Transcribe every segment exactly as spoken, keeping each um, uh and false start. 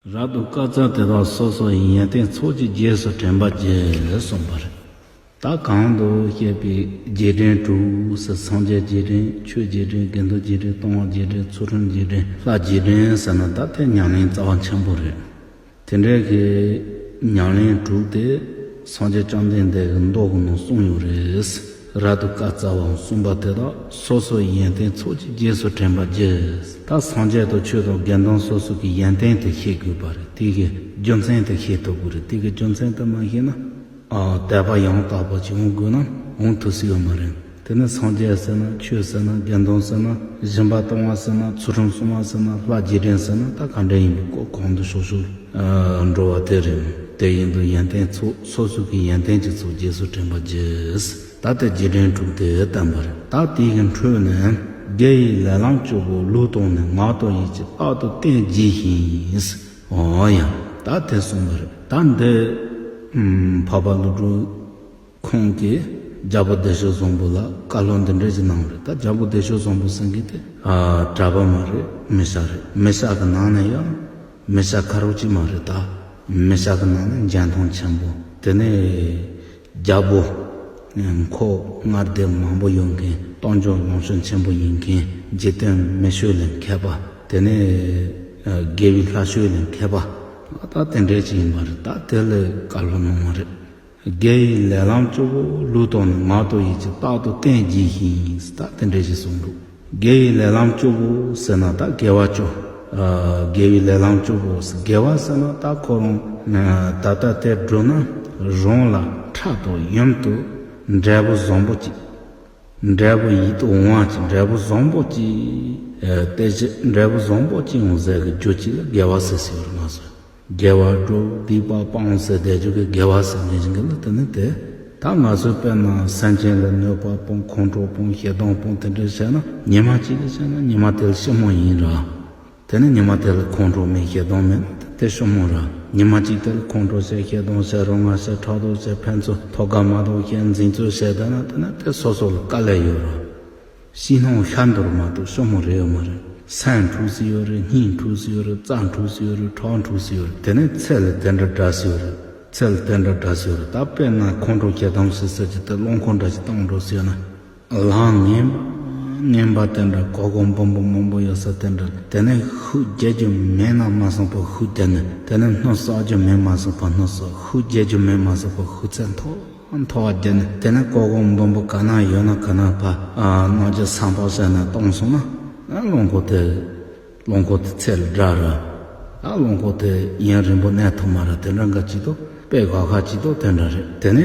རབ་ཏུ་བསྐལ་བཟང་དེ་དག་སོ་སོའི་ཡོན་ཏན་ཚོགས་ཀྱི་རྗེས་སུ་དྲན་པར་བགྱི་གསུངས་པ་རེད། ད་གོང་དུ་བཤད་པའི་རྗེས་དྲན་དྲུག་ཟེར། སངས་རྒྱས་རྗེས་དྲན། ཆོས་རྗེས་དྲན། དགེ་འདུན་རྗེས་དྲན། ལྟུང་བ་རྗེས་དྲན། ཚུལ་ཁྲིམས་རྗེས་དྲན། ལྷ་རྗེས་དྲན་ཟེར་ན། ད་དེ་ཉམས་ལེན་རྩ་བ་ཆེན་པོ་རེད། དེ་འདྲའི་གི་ཉམས་ལེན་དྲུག་དེ་སངས་རྒྱས་བཅོམ་ལྡན་འདས་ཀྱི་མདོ་གི་ནང་གསུངས་ཡོད་རེད། རབ་ཏུ་བསྐལ་བཟང་གསུངས་པ་དེ་དག་སོ་སོའི་ཡོན་ཏན་ཚོགས་ཀྱི་རྗེས་སུ་དྲན་པར་བགྱི། ད་སངས་རྒྱས་དང་ཆོས་དང་དགེ་འདུན་སོ་སོ་གི་ཡོན་ཏན་དེ་ཤེས་དགོས་པ་རེད། དེ་གི་རྒྱུ་མཚན་དེ་ཤེས་ཐུབ་དགོས་རེད། དེ་གི་རྒྱུ་མཚན་དེ་མ་ཤེས་ན། ཨ། དད་པ་ཡང་དག་པ་ཅིག་འོང་དགོས་ན་འོང་ཐུབ་ས་ཡོད་མ་རེད། དེ་ནས་སངས་རྒྱས་ཟེར་ན། ཆོས་ཟེར་ན། དགེ་འདུན་ཟེར་ན། སྦྱིན་པ་གཏོང་བ་ཟེར་ན། ཚུལ་ཁྲིམས་སྲུང་བ་ཟེར་ན། ལྷ་རྗེས་དྲན་ཟེར་ན། ད་ག་འདྲ་ཡིན་པའི་སྐོར་གོང་དུ་ཞུས་ཞུས་འགྲོ་བ་དེ་རེད། དེ་ཡིན་དུས་ཡོན་ཏན་ཚོགས། སོ་སོ་གི་ཡོན་ཏན་གྱི་ཚོགས་རྗེས་སུ་དྲན་པར་བགྱི། ད་དེ་རྗེས་དྲན་དྲུག་དེ་བསྟན་པ་རེད། ད་དེའི་འཕྲོས་ནས། དགེ་བའི་ལས་ལམ་བཅུ་པོ་ལུགས་དང་ནི། ངག་དང་ཡིད་ཀྱིས་རྟག་ཏུ་བསྟེན་བགྱིད་ཅིང་། འོ་ཡ། ད་དེ་གསུངས་པ་རེད། ད་འདི་འཕགས་པ་ཀླུ་སྒྲུབ་ཁོང་གིས་རྒྱལ་པོ་བདེ་སྤྱོད་བཟང་པོ་ལ་བཀའ་སློབ་འདི་འདྲ་ཞིག་གནང་བ་རེད། ད་རྒྱལ་པོ་བདེ་སྤྱོད་བཟང་པོ་ཟེར་མཁན་དེ། ཨ། གྲྭ་པ་མ་རེད། མི་ཤ་རེད། མི་ཤ་གི་ནང་ནས་ཡང་མི་ཤ་ཁ་རོག་ཅིག་མ་རེད། ད་མི་ཤ་གི་ནང་ནས་འཇོན་ཐང་ཆེན་པོ། དེ་ནས་རྒྱལ་པོ་འཁོར་ལྔ་སྡེ་མང་པོ་ཡོད་མཁན། གཏམ་རྒྱུད་ལོངས་སྤྱོད་ཆེན་པོ་ཡིན་མཁན། འཇིག་རྟེན་མི་ཆོས་ལ་མཁས་པ། དེ་ནས་དགེ་བའི་ལྷ་ཆོས་ལ་མཁས་པ། ད་དེ་འདྲ་ཅིག་ཡིན་པ་རེད། ད་དེ་ལ་བཀའ་སློབ་གནང་བ་རེད། དགེ་བའི་ལས་ལམ་བཅུ་པོ་ལུགས་དང་ནི། ངག་དང་ཡིད་ཀྱིས་རྟག་ཏུ་བསྟེན་བགྱིད་ཅིང་། ད་དེ་འདྲ་ཞིག་གསུངས་འདུག་དགེ་བའི་ལས་ལམ་བཅུ་པོ་ཟེར་ན་ད་དགེ་བ་བཅུ། ཨ། དགེ་བའི་ལས་ལམ་བཅུ་པོ་ཟེར། དགེ་བ་ཟེར་ན་ད་ཁོ་རང་ད་ལྟ་དེ་བསྒྲུབས་ན་རང་ལ་ཕྲག་དོག་ཡུན་དུ་འབྲས་བུ་བཟང་པོ་ཅིག་འབྲས་བུ་ཡིད་དུ་འོང་བ་ཅིག་འབྲས་བུ་བཟང་པོ་ཅིག་ཨ། དེ་བཞིན་འབྲས་བུ་བཟང་པོ་ཅིག་འོང་ཟེར་གི་རྒྱུ་ཅིག་ལ་དགེ་བ་ཟེར་ཟེར་བ་རེད། ང་ཚོས་དགེ་བ་སྒྲུབ། སྡིག་པ་སྤང་ཟེར་བསྡད་རྒྱུ་གི་དགེ་བ་ཟེར་མཁན་ཞིག་གི་ལ། དེ་ནི་དེ། ད་ང་ཚོས་དཔེར་ན་སེམས་ཅན་ལ་གནོད་པ་སྤོང་། ཁོང་ཁྲོ་སྤོང་། ཞེ་སྡང་སྤོང་། དེ་འདྲ་བྱས་ན་ཉི་མ་གཅིག་གི་བྱས་ན་ཉི་མ་དེ་ལ་ཞི་མོ་ཡིན་ར། དེ་ནི་ཉི་མ་དེ་ལ་ཁོང་ཁྲོ་མེད། ཞེ་སྡང་མེད་ན་དེ་ཞི་མོ་ར། ཉི་མ་གཅིག་དེ་ལ་ཁོང་ཁྲོ་བྱས། ཞེ་སྡང་བྱས། རང་དབང་བྱས། ཕྲག་དོག་བྱས། ཕན་ཚུན་ཐོག་དགའ་མ་དགའ་བྱས། འཛིང་རྩོད་བྱས་བསྡད་ན་དེ་ནི་དེ་སོ་སོ་ལ་དཀའ་ལས་ཡོད་ར། ཕྱི་ནང་ཤ་འདུར་མ་གཏོགས་ཞི་མོ་རེད་ཡོད་མ་རེད། སེམས་འཁྲུག་སྲིད་ཡོད་རེད། སྙིང་འཁྲུག་སྲིད་ཡོད་རེད། རྩ་འཁྲུག་སྲིད་ཡོད་རེད། ཁྲག་འཁྲུག་སྲིད་ཡོད་རེད། དེ་ནས་ཚེ་ལ་དེ་འདྲ་འདྲ་སྲིད་ཡོད་རེད། ཚེ་ལ་དེ་འདྲ་འདྲ་སྲིད་ཡོད་རེད། ད་དཔེར་ན་ཁོང་ཁྲོ་ཞེ་སྡང་ཞེ་སྲིད་ཀྱི་དེ་རླངས་འཁོར་འདྲ་ཞིག་བཏང་འགྲོ་སྲིད་ཡོད་ན། ལམ་ངན་པ་ངན་པ་དེ་འདྲ་གོ་གོ་འབུམ་པོ་མང་པོ་ཡོད་ས་དེ་འདྲ། དེ་ནས་ཤུགས་རྒྱག་རྒྱུ་མེད་ན་མ་སོང་པ་ཤུགས་རྒྱག་ནས། དེ་ནས་སྣུམ་བསགས་རྒྱུ་མེད་མ་སོང་པ་སྣུམ་བསགས། ཤུགས་རྒྱག་རྒྱུ་མེད་མ་སོང་པ་ཤུགས་ཚད་མཐོ། མཐོ་བ་བརྒྱབ་ནས། དེ་ནས་ཀོ་ཀོ་འབུམ་པོ་ག་ན་ཡོད་ན་ག་ན་ཕར་ཨ་གནང་རྒྱུ་སམ་པ་བྱས་ནས་བཏང་སོང་ན། ཨ་རླངས་འཁོར་དེ་རླངས་འཁོར་དེ་ཚེ་ལ་བསྒྲགས་ར། ཨ་རླངས་འཁོར་དེ་ཡུན་རིང་པོ་གནས་ཐུབ་མ་རེད། དེ་འདྲ་འགའ་ཅིག་འདུག་དཔེ་ཁག་ཁག་ཅིག་འདུག་དེ་འདྲ་རེད། དེ་ནས་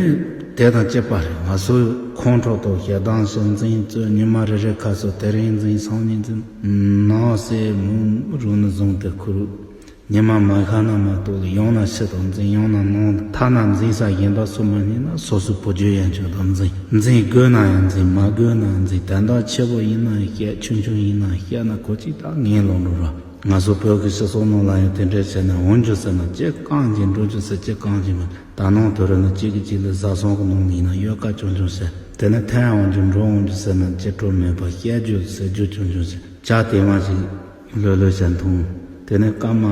དེ་དང་གཅིག་པ་རེད། ང་ཚོས་ཁོང་ཁྲོ་དང་ཞེ་སྡང་ཞིག་འཛིང་རྩོད། ཉི་མ་རེ་རེ་ཁ་སོ་དེ་རིང་འཛིང་སང་ཉིན་འཛིང་ནང་སེ་མུ་རུ་ནི་བཟུང་སྟེ་ཁུར། ཉི་མ་མ་ཤར་ན་མ་གཏོགས་ལ་ཡང་ན་ཕྱི་དང་འཛིང་། ཡང་ན་ནང་། ཐ་ན་འཛིང་ས་གཞན་དག་སུ་མ་རྙེད་ན་སོ་སོའི་བུ་རྒྱུད་ཡན་ཆོད་དུ་འཛིང་། འཛིང་དགོས་ན་ཡང་འཛིང་། མ་དགོས་ན་འཛིང་། དོན་དག་ཆེ་བོ་ཡིན་ན་བཤད། ཆུང་ཆུང་ཡིན་ན་བཤད་ན་ཁོ་གཅིག་ད་ངན་ལོག་འགྲོ་ར། ང་ཚོ་བོད་ཀྱི་སྤྱི་ཚོགས་ནང་ལ་ཡང་དེ་འདྲ་བྱས་ན་འོང་རྒྱུ་ཟེར་ན་ཅི་གང་ཅི། འགྲོ་རྒྱུ་ཟེར་ཅི་གང་ཅི་མ། ད་ནང་དུ་རུ་ནི་གཅིག་གིས་གཅིག་ལ་བཟའ་ཚང་གི་ནང་ཡིན་ན་ཡོད་ཀ་ཆུང་ཆུང་བྱས། དེ་ནས་ཐོན་འོང་རྒྱུ་འགྲོ་འོང་རྒྱུ་ཟེར་ན་ཅི་སྤྲོ་མེད་པ། བཤད་རྒྱུ་ཟེར་རྒྱུ་ཆུང་ཆུང་བྱས། ཇ་དེ་མ་ཞིག་ལྷོད་ལྷོད་བྱས་འཐུང་། དེ་ནས་སྐར་མ་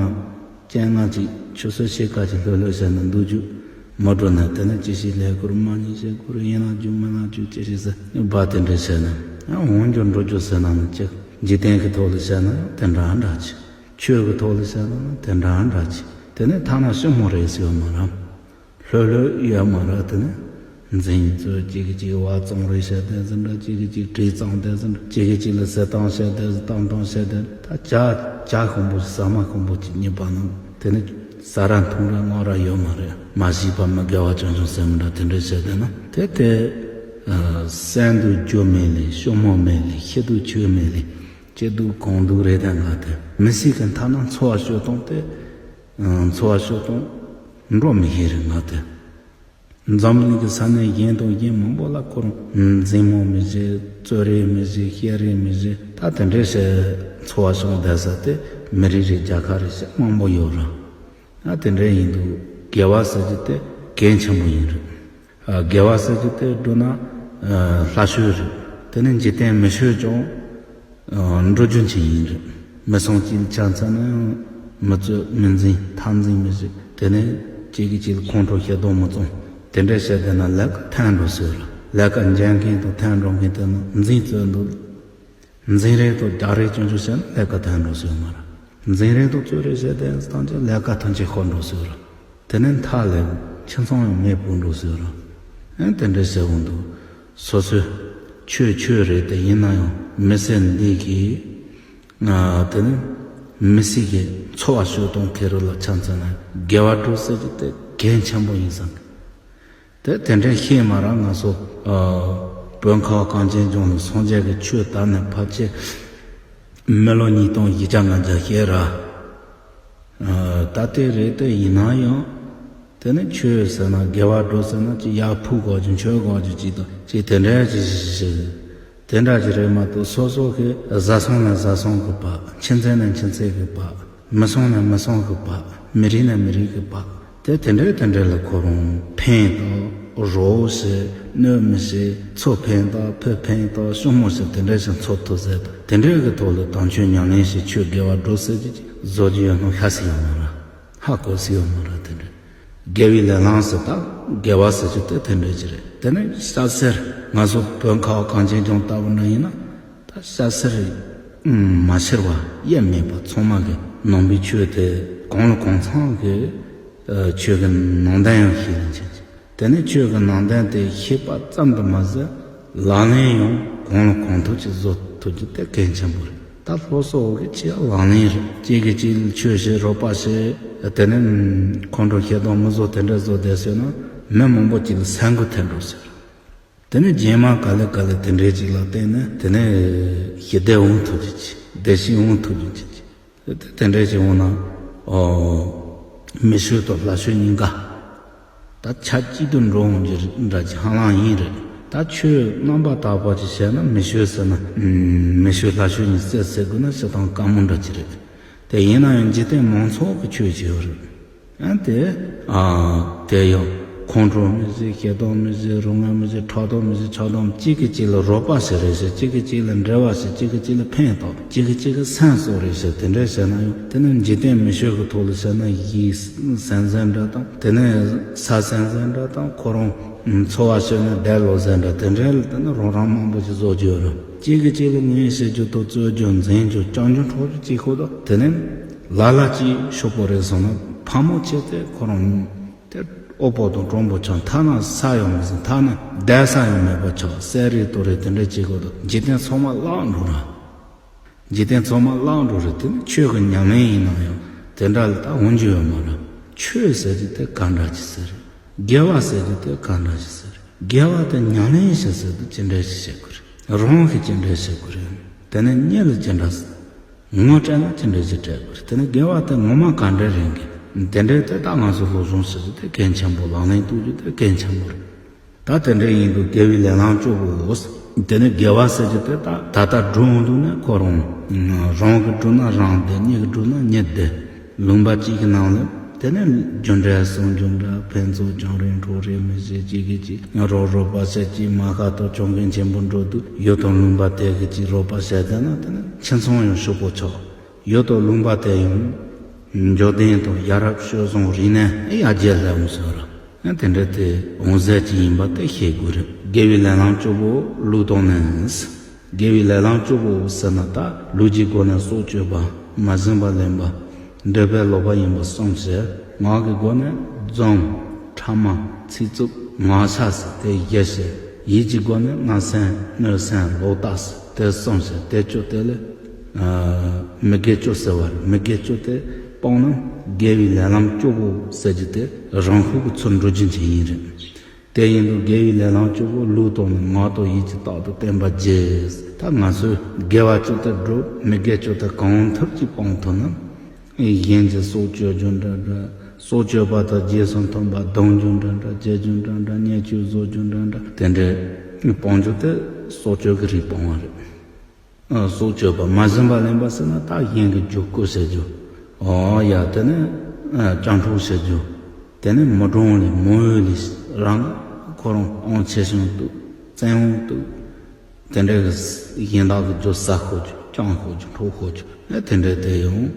བཅོ་ལྔ་ཅིག་ཆུ་ཚོད་ཕྱེད་ཀ་ཅིག་ལྷོད་ལྷོད་བྱས་ནས་འདུག་རྒྱུ་མ་འགྲོ་ན། དེ་ནས་ཅི་ཞིག་ལས་ཁུར་མ་ཉིན་བྱས་ཁུར་ཡིན་ན་རྒྱུ་མིན་ན་རྒྱུ་ཅི་ཞིག་ཟེར་བ་དེ་འདྲ་བྱས་ན། ཡང་འོང་རྒྱུ་འགྲོ་རྒྱུ་ཟེར་ན་ནི་ཅི། འཇིག་རྟེན་གྱི་ཐོག་ལ་བཤད་ན་ཡང་དེ་འདྲ་འདྲ་ཅིག་ཆོས་ཀྱི་ཐོག་ལ་བཤད་ན་ཡང་དེ་འདྲ་འདྲ་ཅིག་དེ་ནས་ཐ་ན་ཞི་མོ་རེད་ཟེར་ཡོད་མ་རེད། ལྷོད་ལྷོད་ཡོད་མ་རེད། དེ་ནས་འཛིང་རྩོད། གཅིག་གིས་གཅིག་བ་བཙོང་རེས་བྱས་བསྡད་ཟིན་འདྲ། གཅིག་གིས་གཅིག་གྲི་བཙོང་བསྡད་ཟིན་འདྲ། གཅིག་གིས་གཅིག་ལ་ཟེར་སྟངས་བྱས་བསྡད་ཟིན། གཏམ་གཏམ་བྱས་བསྡད། ད་ཇ་ཇ་ཁོང་པོ་ཟ་མ་ཁོང་པོ་གཅིག་གཉིས་པ་ནང་དེ་ནས་ཟ་ར་འཐུང་ར་ངོ་ར་ཡོད་མ་རེད། མ་ཤེས་པ་མི་དགེ་བ་ཆུང་ཆུང་ཟེར་མི་འདྲ་དེ་འདྲ་བྱས་བསྡད་ན་དེ་དེ་ཨ་གསན་དུ་རྒྱུ་མེད་ལས། ཞི་མོ་མེད་ལས། ཤི་དུ་ཆོས་མེད་ལས། སྐྱིད་སྡུག་གང་སྡུག་རེད། ད་ང་དེ་མི་སྲིད་ཀྱི་མཐའ་ན་འཚོ་བ་སྐྱོ་སྟངས་དེ། འཚོ་བ་སྐྱོ་སྟངས་འགྲོ་མི་ཤེས་རེད་ང་དེ། འཛམ་གླིང་གི་ས་གནས་གཞན་དང་གཞན་མང་པོ་ལ་ཁོ་རང་འཛིང་མོ་མི་བྱེད། རྩོད་རེས་མི་བྱེད། བཤད་རེས་མི་བྱེད། ད་དེ་འདྲའི་བྱས་འཚོ་བ་སྐྱོང་བསྡད་ས་དེ་མི་རིགས་རེད། རྒྱལ་ཁབ་རེད། ཞེ་མང་པོ་ཡོད་རེད། ཨ་དེ་འདྲ་ཡིན་དུས་དགེ་བ་ཟེར་རྒྱུ་དེ་གལ་ཆེན་པོ་ཡིན་རེད། ཨ་དགེ་བ་ཟེར་རྒྱུ་དེ་བསྒྲུབས་ན་ཨ་ལྷ་ཆོས་རེད། དེ་ནས་འཇིག་རྟེན་མི་ཆོས་ཀྱང་ཨ་འགྲོ་རྒྱུ་ཅིག་ཡིན་རེད། མི་ཚང་གཅིག་ལ་ཆ་མཚོན་ན་ཡང་ མི་རྩོད་མི་འཛིང་འཐབ་འཛིང་མི་བྱེད། དེ་ནས་གཅིག་གིས་གཅིག་ལ་ཁོང་ཁྲོ་ཞེ་སྡང་མི་བཙོང་། དེ་འདྲ་བྱས་བསྡད་ན་ལས་ཀ་འཐད་འགྲོ་སྲིད་ར། ལས་ཀ་འཇལ་མཁན་དང་འཐད་འགྲོ་མཁན་དེ་ནི་འཛིང་རྩོད་འདུག་འཛིང་རེས་དང་རྒྱག་རེས་ཅུང་ཅུང་བྱས་ན་ལས་ཀ་འཐད་འགྲོ་སྲིད་མ་ར། འཛིང་རེས་དང་རྩོད་རེས་བྱས་བསྡད་ན་ཐམས་ཅད་ལས་ཀ་ཐམས་ཅད་ཤོར་འགྲོ་སྲིད་ར། དེ་ནས་མཐའ་ལས་ཁྱིམ་ཚང་ཡང་མེད་པོ་འགྲོ་སྲིད་ར། ཨེ་དེ་འདྲ་བྱས་འོང་འདུག་སོ་སོའི་ཆོས་ཆོས་རེད། དེ་ཡིན་ན་ཡང་མི་སེར་འདི་གིས། ཨ། དེ་ནི་མི་སེར་གྱི་འཚོ་བ་སྐྱོང་གཏོང་ཁེ་རུ་ལ་ཆ་མཚོན་ན་དགེ་བ་སྒྲུབ་ཟེར་རྒྱུ་དེ་གལ་ཆེན་པོ་ཡིན་བསམ་གི། དེ་དེ་འདྲའི་ཤེས་མ་ར་ང་ཚོ། ཨ། བོད་ཁ་བ་གངས་ཅན་ལྗོངས་ནས་སངས་རྒྱས་ཀྱི་ཆོས་དར་ནས་ཕལ་ཆེར་མི་ལོ་ཉིས་སྟོང་བཞི་བརྒྱ་ལྔ་བརྒྱ་ཤེས་ར། ཨ། ད་དེ་རེད། དེ་ཡིན་ན་ཡང་། དེ་ནི་ཆོས་ཟེར་ན་དགེ་བ་སྒྲུབ་ཟེར་ན་ཅིག་ཡར་ཕུལ་དགོས་ཀྱི་མཆོད་དགོས་ཀྱི་ཅིག་དང་ཅིག་དེ་འདྲ་ཅིག་ཅིག་ཅིག་དེ་འདྲ་ཅིག་རེད་མ་གཏོགས། སོ་སོ་གི་བཟའ་ཚང་ནས་བཟའ་ཚང་གི་བར། ཁྱིམ་མཚེས་ནས་ཁྱིམ་མཚེས་ཀྱི་བར། མི་ཚང་ནས་མི་ཚང་གི་བར། མི་རིགས་ནས་མི་རིགས་ཀྱི་བར། དེ་དེ་འདྲ་དེ་འདྲ་ལ་ཁོ་རང་ཕན་དང་རོགས་བྱེད། གནོད་མི་བྱེད། ཚུར་ཕན་དང་ཕར་ཕན་དང་ཤུགས་མོ་བྱེད། དེ་འདྲ་ཞིག་འཚོ་ཐུབ་ཟེར་དང་། དེ་འདྲ་གི་ཐོག་ལ་དམ་ཆོས་ཉམས་ལེན་བྱེད། ཆོས་དགེ་བ་སྒྲུབ་ཟེར་རྒྱུ་ཅིག་བཟོ་རྒྱུ་ཡོད་ནོ་ཤ་སི་ཡོད་མ་ར། ཧ་གོ་སྲིད་ཡོད་མ་རེད། དེ་འདྲ་དགེ་བའི་ལས་ལམ་ཟེར། ད་དགེ་བ་ཟེར་རྒྱུ་དེ་དེ་འདྲ་ཅིག་རེད། དེ་ནས་ཤ་སེར་ང་ཚོ་བོད་ཁ་བ་གངས་ཅན་ལྗོངས་ལྟ་བུ་འདྲ་ཡིན་ན། ད་ཤ་སེར་མ་ཤེར་བ་དབྱེར་མེད་པ་ཚང་མ་གི་ནང་པའི་ཆོས་དེ་གང་ལ་གང་འཚམ་གི་ཆོས་ཀྱི་ནང་དོན་ཡང་ཤེས་ལེན་བྱེད་ཀྱི། དེ་ནས་ཆོས་ཀྱི་ནང་དོན་དེ་ཤེས་པ་ཙམ་དུ་མ་ཟད། ལག་ལེན་ཡང་གང་ལ་གང་འཐུབ་ཅིག་བཟོ་ཐུབ་རྒྱུ་དེ་གལ་ཆེན་པོ་རེད། ད་སློབ་གསོ་འོག་གི་ཆེས་ལག་ལེན་རེད། གཅིག་གིས་གཅིག་ལ་ཆོས་བྱེད། རོགས་པ་བྱེད། དེ་ནས་ཁོང་ཁྲོ་ཞེ་སྡང་མི་བཟོ། དེ་འདྲ་བཟོ་བསྡད་ཟེར་ན་མི་མང་པོ་ཅིག་ལ་ས་འགུལ་ཐེབས་འགྲོ་ཟེར། དེ་ནས་རྗེས་མ་ག་ལེ་ག་ལེ་དེ་འདྲའི་ཅིག་ལ་བརྟེན་ནས་དེ་ནས་ཞི་བདེ་འོང་ཐུབ་རྒྱུ་ཅིག་བདེ་སྐྱིད་འོང་ཐུབ་རྒྱུ་ཅིག་དེ་དེ་འདྲའི་ཅིག་འོང་ན། ཨོ། མི་ཆོས་དང་ལྷ་ཆོས་གཉིས་ཀ་ད་ཆབས་ཅིག་ཏུ་འགྲོ་འོང་རྒྱུ་འདྲ་ཅིག་ཧ་ལམ་ཡིན་རེད། ད་ཆོས་རྣམ་པར་དག་པ་ཅིག་བྱས་ན། མི་ཆོས་ཟེར་ན། ཨུམ། མི་ཆོས་ལྷ་ཆོས་གཉིས་བསྲེས་ཟེར་དགོས་ན་སྤྱིར་བཏང་དཀའ་མོ་འདྲ་ཅིག་རེད། དེ་ཡིན་ན་ཡང་འཇིག་རྟེན་མང་ཚོགས་ཀྱི་ཆོས་ཅིག་ཡོད་རེད། ཨ། དེ། ཨ། དེ་ཡང་ཁོང་ཁྲོ་མི་བྱེད། ཞེ་སྡང་མི་བྱེད། རུང་ངན་མི་བྱེད། ཕྲག་དོག་མི་བྱེད། ཆགས་སྡང་། གཅིག་གིས་གཅིག་ལ་རོགས་པ་བྱེད་རེས་བྱེད། གཅིག་གིས་གཅིག་ལ་འབྲེལ་བ་བྱེད། གཅིག་གིས་གཅིག་ལ་ཕན་ཐོགས། གཅིག་གིས་གཅིག་གི་སེམས་གསོ་རེས་བྱེད། དེ་འདྲ་བྱས་ན་ཡང་དེ་ནི་འཇིག་རྟེན་མི་ཆོས་ཀྱི་ཐོག་ལ་བྱས་ན་གཞི་སེམས་ཅན་འདྲ་དང་། དེ་ནས་ས་སེམས་ཅན་འདྲ་དང་། ཁོ་རང་འཚོ་བ་བྱས་ན་འདས་ལོ་ཟེར་འདྲ། དེ་འདྲ་ལ་དེ་ནི་རོགས་རམ་མང་པོ་ཞིག་བཟོ་རྒྱུ་ཡོད་རེད། གཅིག་གིས་གཅིག་ལ་ངན་བྱེད་རྒྱུ་དང་། རྩོད་རྒྱུ། འཛིང་རྒྱུ། རྐྱང་རྒྱུ། འཕྲོག་རྒྱུ་གཅིག་ཁོ་དང་། དེ་ནི་ལ་ལ་གཅིག་ཤོག་པོ་རེད་སོང་ན། ཕ་མ་བྱས་ཏེ་ཁོ་རང་དེ་ཨོ་པོ་དང་གྲོགས་པོ་ཆགས། ཐ་ན་ས་ཡང་མི་ཟིན། ཐ་ན་བསྡད་ས་ཡང་མེད་པ་ཆགས། བསད་རེས་གཏོར་རེས་དེ་འདྲ་བྱེད་དགོས་འདུག་འཇིག་རྟེན་ཚང་མ་བརླག་འགྲོ་ར། འཇིག་རྟེན་ཚང་མ་བརླག་འགྲོ་ར། དེ་ནི་ཆོས་ཀྱི་ཉམས་ལེན་ཡིན་ན་ཡང་དེ་འདྲ་ལ་ད་འོང་རྒྱུ་ཡོད་མ་རེད། ཆོས་ཟེར་རྒྱུ་དེ་ག་འདྲ་ཅིག་ཟེར། དགེ་བ་ཟེར་རྒྱུ་དེ་ག་འདྲ་ཅིག་ཟེར། དགེ་བ་དེ་ཉམས་ལེན་བྱེད་ཟེར་དུས་ཅི་འདྲ་ཞིག་བྱེད་དགོས་རེད། རང་གིས་ཅི་འདྲ་བྱེད་དགོས་རེད། དེ་ནས་མྱི་ལ་ཅི་འདྲ་ངོ་སྤྲད་ན་ཅི་འདྲ་ཞིག་སྤྲད་དགོས་རེད། དེ་ནས་དགེ་བ་དེ་ངོ་མ་ག་འདྲ་རེད་གི། དེ་འདྲའི་དེ་དག་ང་ཚོ་སློབ་སྦྱོང་བྱེད་རྒྱུ་དེ་གལ་ཆེན་པོ། ལག་ལེན་གཏོང་རྒྱུ་དེ་གལ་ཆེན་པོ་རེད། ད་དེ་འདྲ་ཡིན་དུས་དགེ་བའི་ལས་ལམ་བཅུ་པོ། དེ་ནས་དགེ་བ་ཟེར་རྒྱུ་དེ་ད་ད་ལྟ་བསྒྲུབ་འོང་དུས་ནས་ཁོ་རང་། རང་གིས་བསྒྲུབས་ན་རང་བདེ། མྱི་གིས་བསྒྲུབས་ན་མྱི་བདེ། ལུང་པ་གཅིག་གི་ནང་ལ་དེ་ནས་རྒྱུ་འབྲས་གསུམ། རྒྱུ་འབྲས་ཕན་ཚུན་རྐྱང་རེས་འཕྲོག་རེས་མི་བྱེད། གཅིག་གིས་གཅིག་རོགས་རོགས་པ་བྱེད། གཅིག་མ་ཁ་ཐོར་ཆུང་གིས་ཆེན་པོ་འགྲོ་དུས། ཡུལ་དང་ལུང་པ་དེ་གིས་གཅིག་རོགས་པ་བྱས་བསྡད་ན་དེ་ནས་ཁྱིམ་ཚང་ཡང་ཕྱུག་པོ་ཆགས། ཡུལ་དང་ལུང་པ་དེ་ཡང་འབྱོར་ལྡན་དང་ཡ་རབས་སྤྱོད་བཟང་རིག་གནས་ཡར་རྒྱས་སླ་མོ་བཟོ་ར། དེ་འདྲ་དེ་འོང་ཟེར་གྱི་ཡིན་པ་དེ་ཤེས་དགོས་རེད། དགེ་བའི་ལས་ལམ་བཅུ་པོ་ལུགས་དང་ནི། དགེ་བའི་ལས་ལམ་བཅུ་པོ་ཟེར་ན་ད་ལུགས་ཀྱི་སྒོ་ནས་སྲོག་གཅོད་པ། མ་བྱིན་པ་ལེན་པ། འདོད་པས་ལོག་པར་གཡེམ་པ་གསུམ་བྱས། ངག་གི་སྒོ་ནས་རྫུན། ཕྲ་མ། ཚིག་རྩུབ། ངག་ཆགས་ཟེར་དེ་བཞི་བྱས། ཡིད་ཀྱི་སྒོ་ནས་བརྣབ་སེམས། གནོད་སེམས། ལོག་ལྟ་ཟེར་དེ་གསུམ་བྱས། དེ་བཅུ་དེ་ལས་མི་དགེ་བཅུ་ཟེར་བ་རེད། མི་དགེ་བཅུ་དེ་སྤངས་ན་དགེ་བའི་ལས་ལམ་བཅུ་པོ་ཟེར་རྒྱུ་དེ་རང་ཤུགས་ཀྱིས་ཚུར་འགྲོ་རྒྱུ་ཅིག་ཡིན་རེད། དེ་ཡིན་དུས་དགེ་བའི་ལས་ལམ་བཅུ་པོ་ལུགས་དང་ནི། ངག་དང་ཡིད་ཀྱིས་རྟག་ཏུ་བསྟེན་པར་བགྱི། ད་ང་ཚོས་དགེ་བ་བཅུ་དེ་བསྒྲུབས། མི་དགེ་བཅུ་དེ་གང་ཐུབ་ཀྱིས་སྤང་ཐུབ་ན། གཞན་གྱི་སྲོག་གཅོད་རྒྱུ་འདྲ་འདྲ། སྲོག་གཅོད་པ་དང་རྗེས་སུ་མཐུན་པ། རྡུང་རྒྱུ་འདྲ་འདྲ། བརྗེད་རྒྱུ་འདྲ་འདྲ། བརྙས་བཅོས་བཟོ་རྒྱུ་འདྲ་འདྲ། དེ་འདྲའི་སྤང་རྒྱུ་དེ་སྲོག་གཅོད་ཀྱི་རིགས་སྤོང་བ་རེད། ཨ། སྲོག་གཅོད་པ། མ་བྱིན་པ་ལེན་པ་ཟེར་ན་ད་གཞན་གྱི་རྒྱུ་རྐུ་བྱེད་རྒྱུ། ཨོ་ཡ། དེ་ནས་ཨ་སྤྱང་གྲུང་བྱེད་རྒྱུ། དེ་ནས་མི་གྲོངས་ལས་མི་འོས་ལས་རང་ཁོ་རང་དབང་ཆེ་ཆུང་འདུག་བཙན་དབང་འདུག་དེ་འདྲའི་གཞན་དག་གི་རྒྱུ་ཟ་ཤོར་རྒྱུ། བཅང་ཤོར་རྒྱུ། འཕྲོག་ཤོར་རྒྱུ། ཨེ་དེ་འདྲའི་དེ་ཡང་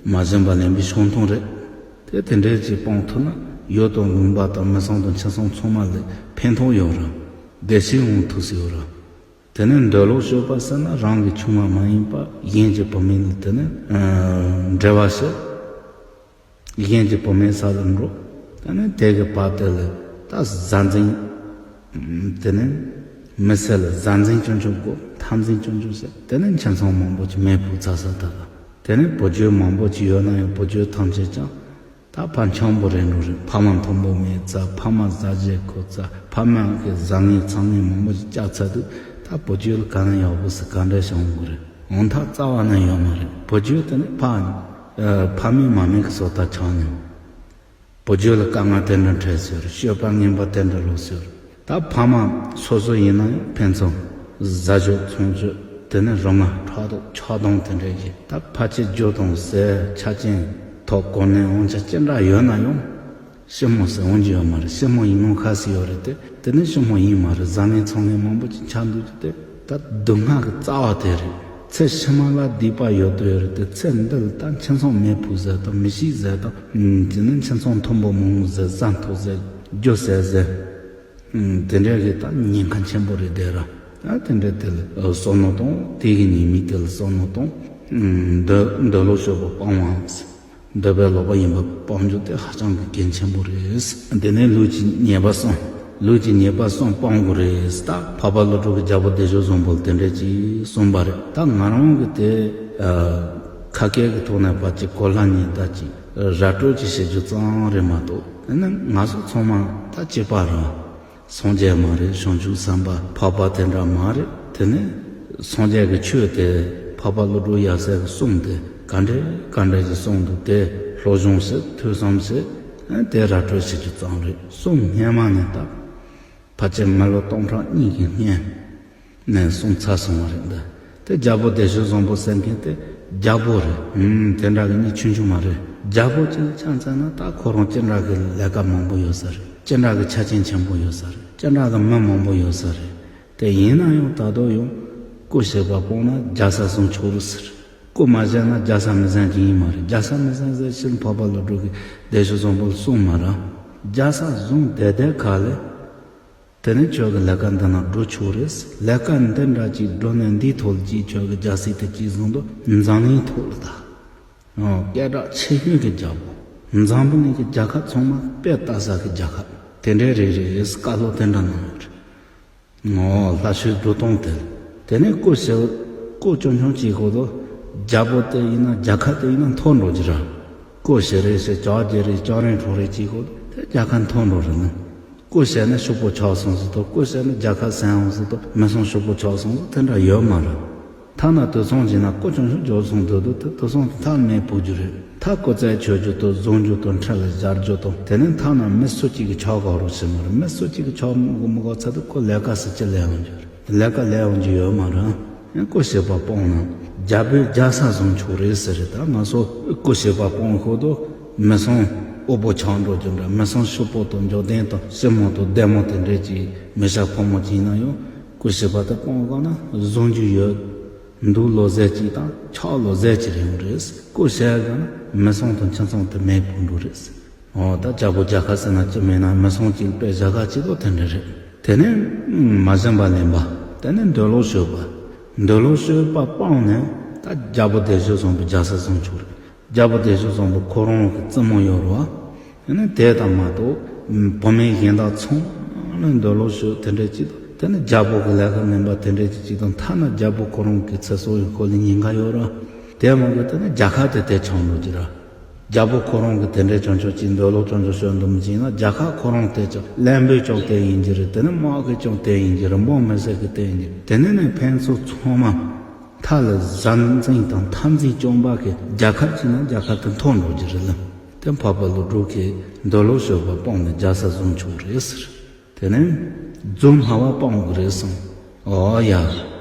མ་བྱིན་པ་ལེན་པའི་ཆོས་མཐོང་རེད། དེ་དེ་འདྲའི་ཅིག་སྤང་ཐུབ་ན་ཡུལ་དང་ལུང་པ་དང་མི་ཚང་དང་ཁྱིམ་ཚང་ཚང་མ་ལ་ཕན་ཐོགས་ཡོད་རེད། བདེ་སྐྱིད་འོང་ཐུབ་སྲིད་ཡོད་རེད། དེ་ནས་འདོད་ལོག་སྤྱོད་པ་ཟེར་ན་རང་གི་ཆུང་མ་མ་ཡིན་པ་གཞན་གྱི་བུད་མེད་ལ་དེ་ནས་འབྲེལ་བ་བྱེད། གཞན་གྱི་བུད་མེད་ས་ལ་འགྲོ། དེ་ནས་དེ་གི་བར་དེ་ལ་ད་བཟའ་འཛིན། དེ་ནས་མི་སེར་ལ་བཟའ་འཛིན་ཅུང་ཅུང་དགོས། འཐབ་འཛིང་ཅུང་ཅུང་བྱེད། དེ་ནས་ཁྱིམ་ཚང་མང་པོ་ཅིག་མེ་ཕུ་ཚ་ས་ད་ལ། དེ་ནས་བུ་རྒྱུད་མང་པོ་ཅིག་ཡོད་ན་ཡང་བུ་རྒྱུད་ཐམས་ཅད་ཀྱང་ད་ཕར་འཁྱམ་པོ་རེད་འགྲོ་རེད། ཕ་མ་མཐོན་པོ་མེད་ཙང་ཕ་མ་བཟའ་བཅའ་ཁོ་ཙང་ཕ་མ་གི་བཟང་ངན་ཚང་ངན་མང་པོ་ཞིག་བཅག་ཚར་དུས་ད་བུ་རྒྱུད་ལ་ག་ན་ཡག་པོ་ཟེར་ག་འདྲ་བྱུང་དགོས་རེད། འོན་ཐག་རྩ་བ་ན་ཡོད་མ་རེད། བུ་རྒྱུད་དེ་ནི་ཕ་ཨ་ཕ་མེས་མ་མེས་ཀྱི་སོ་ད་ཆགས་ནས་བུ་རྒྱུད་ལ་དཀའ་ངལ་དེ་འདྲ་འཕྲད་ཟེར། སྤྱོད་པ་ངན་པ་དེ་འདྲ་ལོག་ཟེར། ད་ཕ་མ་སོ་སོ་ཡིན་ན་ཡང་ཕན་ཚུན་བཟའ་སྤྱོད་ཚོང་སྤྱོད་དེ་ནས་རོ་མངའ་ཕྲག་དོག་ཆགས་སྡང་དེ་འདྲ་ཡིན། ད་ཕལ་ཆེར་རྒྱུ་དང་ཟས་ཆ་རྐྱེན་ཐོག་གོ་གནས་དབང་ཆ་ཅི་འདྲ་ཡོད་ན་ཡང་ཕྱི་མོ་ཟེར་འོང་རྒྱུ་ཡོད་མ་རེད། ཕྱི་མོ་ཡིན་ནོ་ཁ་ཟེར་ཡོད་རེད་དེ། དེ་ནས་ཕྱི་མོ་ཡིན་མ་རེད། བཟང་ངན་ཚང་ངན་མང་པོ་ཅིག་ཆགས་འདུག་རྒྱུ་དེ། ད་སྡུག་བསྔལ་གྱི་རྩ་བ་དེ་རེད། ཚེ་ཕྱི་མ་ལ་སྡིག་པ་ཡོད་དོ་ཡོད་རེད་དེ། ཚེ་འདི་ལ་ད་ཁྱིམ་ཚང་མེ་ཕུ་ཟེར་དང་མི་ཤིག་ཟེར་དང་། དེ་ནས་ཁྱིམ་ཚང་མཐོན་པོ་མང་པོ་ཟེར། བཟའ་འཐུང་ཟེར། རྒྱུ་ཟེར་ཟེར། དེ་འདྲའི་གི་ད་ཉེན་ཁ་ཆེན་པོ་རེད་དེ་ར། ད་དེ་འདྲའི་དེ་ལ་བསམ་བློ་གཏོང་། དེ་གི་ཉེས་དམིགས་དེ་ལ་བསམ་བློ་གཏོང་། འདོད་འདོད་ལོག་སྤྱོད་པ་སྤང་བ། འདོད་པའི་ལོག་པ་ཡིན་པ་སྤང་རྒྱུ་དེ་ཧ་ཅང་གི་གལ་ཆེན་པོ་རེད། དེ་ནས་ལུས་ཀྱི་ཉེས་པ་གསུམ། ལུས་ཀྱི་ཉེས་པ་གསུམ་སྤང་དགོས་རེད། ད་འཕགས་པ་ཀླུ་སྒྲུབ་ཀྱི་རྒྱལ་པོ་བདེ་སྤྱོད་བཟང་པོ་ལ་དེ་འདྲས་ཅིག་གསུངས་པ་རེད། ད་ང་རང་གི་དེ་ཁ་སྐད་ཀྱི་ཐོག་ནས་ཕར་ཅིག་གོ་སླ་ཉན་ལྟ་ཅིག་ར་སྤྲོད་ཅིག་བྱེད་རྒྱུ་ཙམ་རེད་མ་གཏོགས། དེ་ནས་ང་ཚོ་ཚང་མ་ད་གཅིག་པ་རེད། སངས་རྒྱས་མ་རེད། བྱང་ཆུབ་སེམས་དཔའ་འཕགས་པ་དེ་འདྲ་མ་རེད། དེ་ནས་སངས་རྒྱས་ཀྱི་ཆོས་དེ་འཕགས་པ་ཀླུ་སྒྲུབ་ཡབ་སྲས་ཀྱི་གསུང་དེ་ག་འདྲས་ག་འདྲས་ཀྱི་གསུང་འདུག་དེ་སློབ་སྦྱོང་བྱེད། ཐོས་བསམ་བྱེད། དེ་ར་སྤྲོད་བྱེད་རྒྱུ་ཙམ་རེད། གསུང་སྔན་མ་ནས་ད་ཕལ་ཆེར་མི་ལོ་སྟོང་ཕྲག་གཉིས་ཀྱི་སྔན་ནས་གསུང་ཚར་སོང་བ་རེད་འདི། དེ་རྒྱལ་པོ་བདེ་སྤྱོད་བཟང་པོ་ཟེར་མཁན་དེ་རྒྱལ་པོ་རེད། ཨུམ། དེ་འདྲ་གི་མི་ཆུང་ཆུང་མ་རེད། རྒྱལ་པོ་ཅིག་ཆ་མཚོན་ན་ད་ཁོ་རང་ཅི་འདྲ་གི་ལས་ཀ་མང་པོ་ཡོད་ས་རེད། ཅི་འདྲ་གི་ཆ་རྐྱེན་ཆེན་པོ་ཡོད་ས་རེད། ཅི་འདྲ་གི་མི་མང་པོ་ཡོད་ས་རེད། དེ་ཡིན་ན་ཡང་ད་དུང་ཡང་སྐུ་བྱེད་པ་སྤངས་ན་རྒྱལ་ས་བཟུང་ཆོག་རེད་ཟེར། སྐུ་མ་བྱས་ན་རྒྱལ་ས་མི་བཟུང་གི་ཡིན་མ་རེད། རྒྱལ་ས་མི་བཟུང་ཟེར་ཕྱིར་འཕགས་པ་ཀླུ་སྒྲུབ་ཀྱིས་བདེ་སྤྱོད་བཟང་པོ་ལ་གསུངས་མ་རེད། རྒྱལ་ས་བཟུང་བསྡད་བསྡད་ག་ལེ། དེ་ནས་ཁྱོད་ཀྱི་ལས་ཀ་འདི་ན་འགྲོ་ཆོག་རེད། ལས་ཀ་འདི་འདྲ་ཅིག་འགྲོ་ནས་འདིའི་ཐོག་ལ་ཅིག་ཁྱོད་ཀྱི་རྒྱལ་སྲིད་དེ་ཅིག་བཟུང་དུ་འཛམ་གླིང་ཐོག་ལ་ད། ཨོ། སྐད་གྲགས་ཆེ་ཤོས་ཀྱི་རྒྱལ་པོ། འཛམ་བུ་གླིང་གི་རྒྱལ་ཁབ་ཚང་མ་དཔེ་ལྟ་ས་གི་རྒྱལ་ཁབ་དེ་འདྲའི་རེད་རེད། བཀའ་སློབ་དེ་འདྲ་གནང་ཡོད་རེད། ཨོ། ལྷ་ཆོས་འགྲོ་སྟངས་དེ། དེ་ནས་སྐུ་ཞབས་སྐུ་ཆུང་ཆུང་གཅིག་གོ་དོ། རྒྱལ་པོ་དེ་ཡིན་ན་རྒྱལ་ཁབ་དེ་ཡིན་ན་མཐོ་འགྲོ་གི་ར། སྐུ་ཞབས་རེད་ཟེར། ལྕགས་རྗེ་རེད། ལྕགས་རིན་གྲོང་རེད་གཅིག་གོ་དོ། དེ་རྒྱལ་ཁབ་མཐོ་འགྲོ་རེད་ན། སྐུ་ཞབས་ནི་ཕྱུག་པོ་ཆགས་སོང་ཟེར་དོ། སྐུ་ཞབས་ནི་རྒྱལ་ཁབ་ཟིན་འོང་ཟེར་དོ། མི་སོང་ཕྱུག་པོ་ཆགས་སོང་ཟེར་དེ་འདྲ་ཡོད་མ་རེད། ཐ་ན་དུད་ཚང་བྱས་ན་སྐུ་ཆུང་ཆུང་འབྱོར་སོང་དུས་དུ་དེ་དུད་ཚང་དེ་ཐག་མེད་ཕུག་རྒྱུ་རེད། ཐག་སྐུ་རྩལ་ཆོད་རྒྱུ་དང་བཟུང་རྒྱུ་དང་ཁྲི་ལ་སྦྱར་རྒྱུ་དང་། དེ་ནས་ཐ་ན་མི་སུ་གཅིག་གིས་ཆགས་དགོས་རོགས་བྱེད་མ་རེད། མི་སུ་གཅིག་གིས་ཆགས་མི་དགོས་མི་དགོས་ཚར་དུས་ཁོ་ལས་ཀ་སུ་ཅི་ལས་འོང་རྒྱུ་རེད། ལས་ཀ་ལས་འོང་རྒྱུ་ཡོད་མ་རེད། ཡང་སྐུ་ཞབས་པ་སྤངས་ན་རྒྱལ་པོའི་རྒྱལ་ས་བཟུང་ཆོག་རེད་ཟེར་རེད། ད་ང་ཚོ་སྐུ་ཞབས་པ་སྤངས་ཤོག་དོ། མི་སོང་དབུལ་པོ་ཆགས་འགྲོ་རྒྱུ་འདྲ། མི་སོང་ཕྱུག་པོ་དང་འབྱོར་ལྡན་དང་སྲིང་མོ་དང་ལྡེ་མོ་དེ་འདྲས་ཀྱི་མི་ཤ་ཕོ་མོ་ཅིག་ཡིན་ན་ཡང་སྐུ་ཞབས་པ་དེ་སྤངས་ག་ན་བཟུང་རྒྱུ་ཡོད། འདུག་ལོ་ཟེར་གཅིག་དང་ཆགས་ལོ་ཟེར་གཅིག་རེད་རེད། སྐུ་ཞབས་ག་ན་མི་སོང་དང་ཁྱིམ་ཚང་དེ་མེད་པོ་འགྲོ་རེད། ཨོ། ད་རྒྱལ་པོ་རྒྱལ་ཁབ་ཟེར་ན་ཅི་མེད་ན་མི་སོང་གཅིག་དཔེ་བཞག་ག་གཅིག་ཏོ་དེ་འདྲ་རེད། དེ་ནས་མ་བྱིན་པ་ལེན་པ། དེ་ནས་འདོད་ལོག་སྤྱོད་པ། འདོད་ལོག་སྤྱོད་པ་སྤངས་ནས་ད་རྒྱལ་པོ་བདེ་སྤྱོད་བཟང་པོའི་རྒྱལ་ས་བཟུང་ཆོག་རེད། རྒྱལ་པོ་བདེ་སྤྱོད་བཟང་པོ་ཁོ་རང་གི་བཙུན་མོ་ཡོད་རེད་བ། དེ་ནས་དེ་དང་མ་གཏོགས་བུད་མེད་གཞན་དག་ཚང་མ་ལ་འདོད་ལོག་སྤྱོད་དེ་འདྲ་གཅིག་ཏོ། དེ་ནས་རྒྱལ་པོ་གི་ལས་ཀ་ལེན་པ་དེ་འདྲ་གཅིག་གཅིག་དང་། ཐ་ན་རྒྱལ་པོ་ཁོ་རང་གི་ཚེ་སྲོག་ཡི་སྐོར་ལ་ཉེན་ཁ་ཡོད་རེད། དེ་མ་གཏོགས་དེ་ནས་རྒྱལ་ཁབ་དེ་དེ་ཆགས་འགྲོ་གི་རེད། རྒྱལ་པོ་ཁོ་རང་གི་དེ་འདྲའི་ཅང་ཅང་ཅིག་འདོད་ལོག་ཅང་ཅང་ཤོར་འདུག་མི་ཅིག་ན་རྒྱལ་ཁབ་ཁོ་རང་དེ་ཅང་བློན་པོའི་ཅང་དེ་ཡིན་གྱི་རེད། དེ་ནས་དམག་གི་ཅང་དེ་ཡིན་གྱི་རེད། འབངས་མི་སེར་གི་དེ་ཡིན་གྱི་རེད། དེ་ནས་ནས་ཕན་ཚུན་ཚང་མ་མཐའ་ལ་བཟའ་འཛིང་དང་འཐབ་འཛིང་བྱུང་བ་གི་རྒྱལ་ཁབ་ཅིག་ན་རྒྱལ་ཁབ་དེ་མཐོ་འགྲོ་གི་རེད་ལ། དེ་འཕགས་པ་ཀླུ་སྒྲུབ་ཀྱིས་འདོད་ལོག་སྤྱོད་པ་སྤངས་ནས་རྒྱལ་ས་བཟུང་ཆོག་རེད་ཟེར། དེ་ནས་རྫུན་སྨྲ་བ་སྤང་དགོས་རེད་གསུངས། ཨོ་ཡ།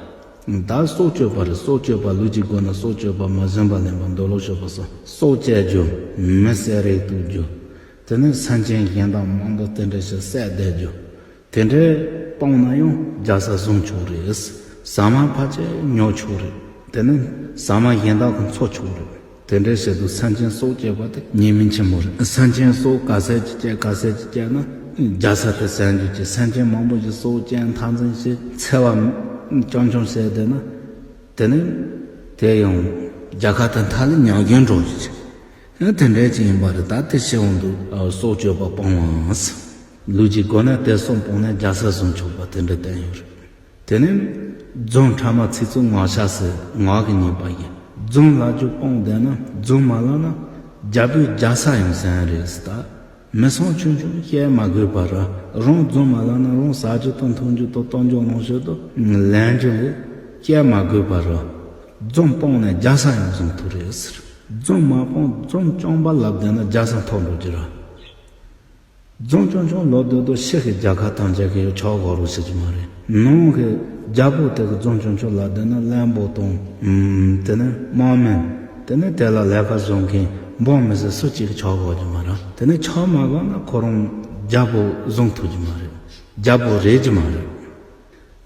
ད་སྲོག་གཅོད་པ་རེད། སྲོག་གཅོད་པ་ལུས་ཀྱི་སྒོ་ནས་སྲོག་གཅོད་པ། མ་བྱིན་པ་ལེན་པ། འདོད་ལོག་སྤྱོད་པ་སོགས་སྲོག་བཅད་རྒྱུ། མི་བསད་རེས་གཏུབ་རྒྱུ། དེ་ནས་སེམས་ཅན་གཞན་དག་མང་པོ་དེ་འདྲ་ཞིག་བསད་བསྡད་རྒྱུ། དེ་འདྲའི་སྤངས་ན་ཡང་རྒྱལ་ས་བཟུང་ཆོག་རེད། ཟ་མ་ཕལ་ཆེར་ཉོ་ཆོག་རེད། དེ་ནས་ཟ་མ་གཞན་དག་གི་འཚོ་ཆོག་རེད། དེ་འདྲའི་ཆེད་དུ་སེམས་ཅན་སྲོག་བཅད་པ་དེ་ཉེས་དམིགས་ཆེན་པོ་རེད། སེམས་ཅན་སྲོག་ག་ཚད་ཅིག་བཅད་ག་ཚད་ཅིག་བཅད་ན་རྒྱལ་ས་དེ་ཟིན་རྒྱུ་ཅིག་སེམས་ཅན་མང་པོ་ཞིག་སྲོག་བཅད་འཐབ་འཛིང་བྱེད་འཚེ་བ་རྐྱང་རྐྱང་བྱས་བསྡད་ན། དེ་ནི་དེ་ཡང་རྒྱལ་ཁབ་དེ་མཐའ་ལ་ཉམས་རྒུད་འགྲོ་རྒྱུ་ཅིག་དེ་འདྲའི་ཅིག་ཡིན་པ་རེད། ད་དེ་ཕྱི་དབང་དུ་སྲོག་གཅོད་པ་སྤང་བ། ལུས་ཀྱི་སྒོ་ནས་དེ་གསུམ་སྤངས་ནས་རྒྱལ་ས་བཟུང་ཆོག་པ་དེ་འདྲ་བསྟན་ཡོད་རེད། དེ་ནས་རྫོང་ཕྲ་མ་ཚིག་རྩུབ་ངག་ཤ་ཟེར་ངག་གི་ཉེས་པ་ཡིན། རྫོང་ལབ་རྒྱུ་སྤངས་བསྡད་ན་རྫོང་མ་ལབ་ན་རྒྱལ་པོའི་རྒྱལ་ས་ཡང་ཟིན་རེད་ཟེར། ད་མི་སྲུང་ཆུང་ཆུང་བཤད་མ་དགོས་པ་ར། རང་རྫོང་མ་ལབ་ན་རང་ཟ་རྒྱུ་དང་འཐུང་རྒྱུ་དང་གཏོང་རྒྱུ་ལོངས་སྤྱོད་དང་ལེན་རྒྱུ་ལས་བཤད་མ་དགོས་པ་ར། རྫོང་སྤངས་ནས་རྒྱལ་ས་ཡང་བཟུང་ཐུབ་རེད་ཟེར། རྫོང་མ་སྤངས་རྫོང་སྐྱོང་པ་ལབ་བསྡད་ན་རྒྱལ་ས་འཐོར་འགྲོ་རྒྱུ་ར། རྫོང་ཆུང་ཆུང་ལབ་སྡོད་དུས་ཕྱི་གི་རྒྱལ་ཁབ་ཐམས་ཅད་ཀྱིས་ཡང་ཆོག་གོ་རོགས་བྱེད་ཀྱི་མ་རེད། ནང་གི་རྒྱལ་པོ་དེ་གི་རྫོང་ཆུང་ཆུང་ལབ་བསྡད་ན་བློན་པོ་དང་། ཨམ། དེ་ནས་དམག་མི། དེ་ནས་དེ་ལ་ལས་ཀ་བཟོ་མཁན་འབངས་མི་སེར་སུ་གཅིག་གིས་ཆོག་གོ་རྒྱུ་མ་རེད། དེ་ནས་ཆོག་མ་གོ་ན་ཁོ་རང་རྒྱལ་པོ་བཟུང་ཐུབ་ཀྱི་མ་རེད། རྒྱལ་པོ་རེད་ཀྱི་མ་རེད།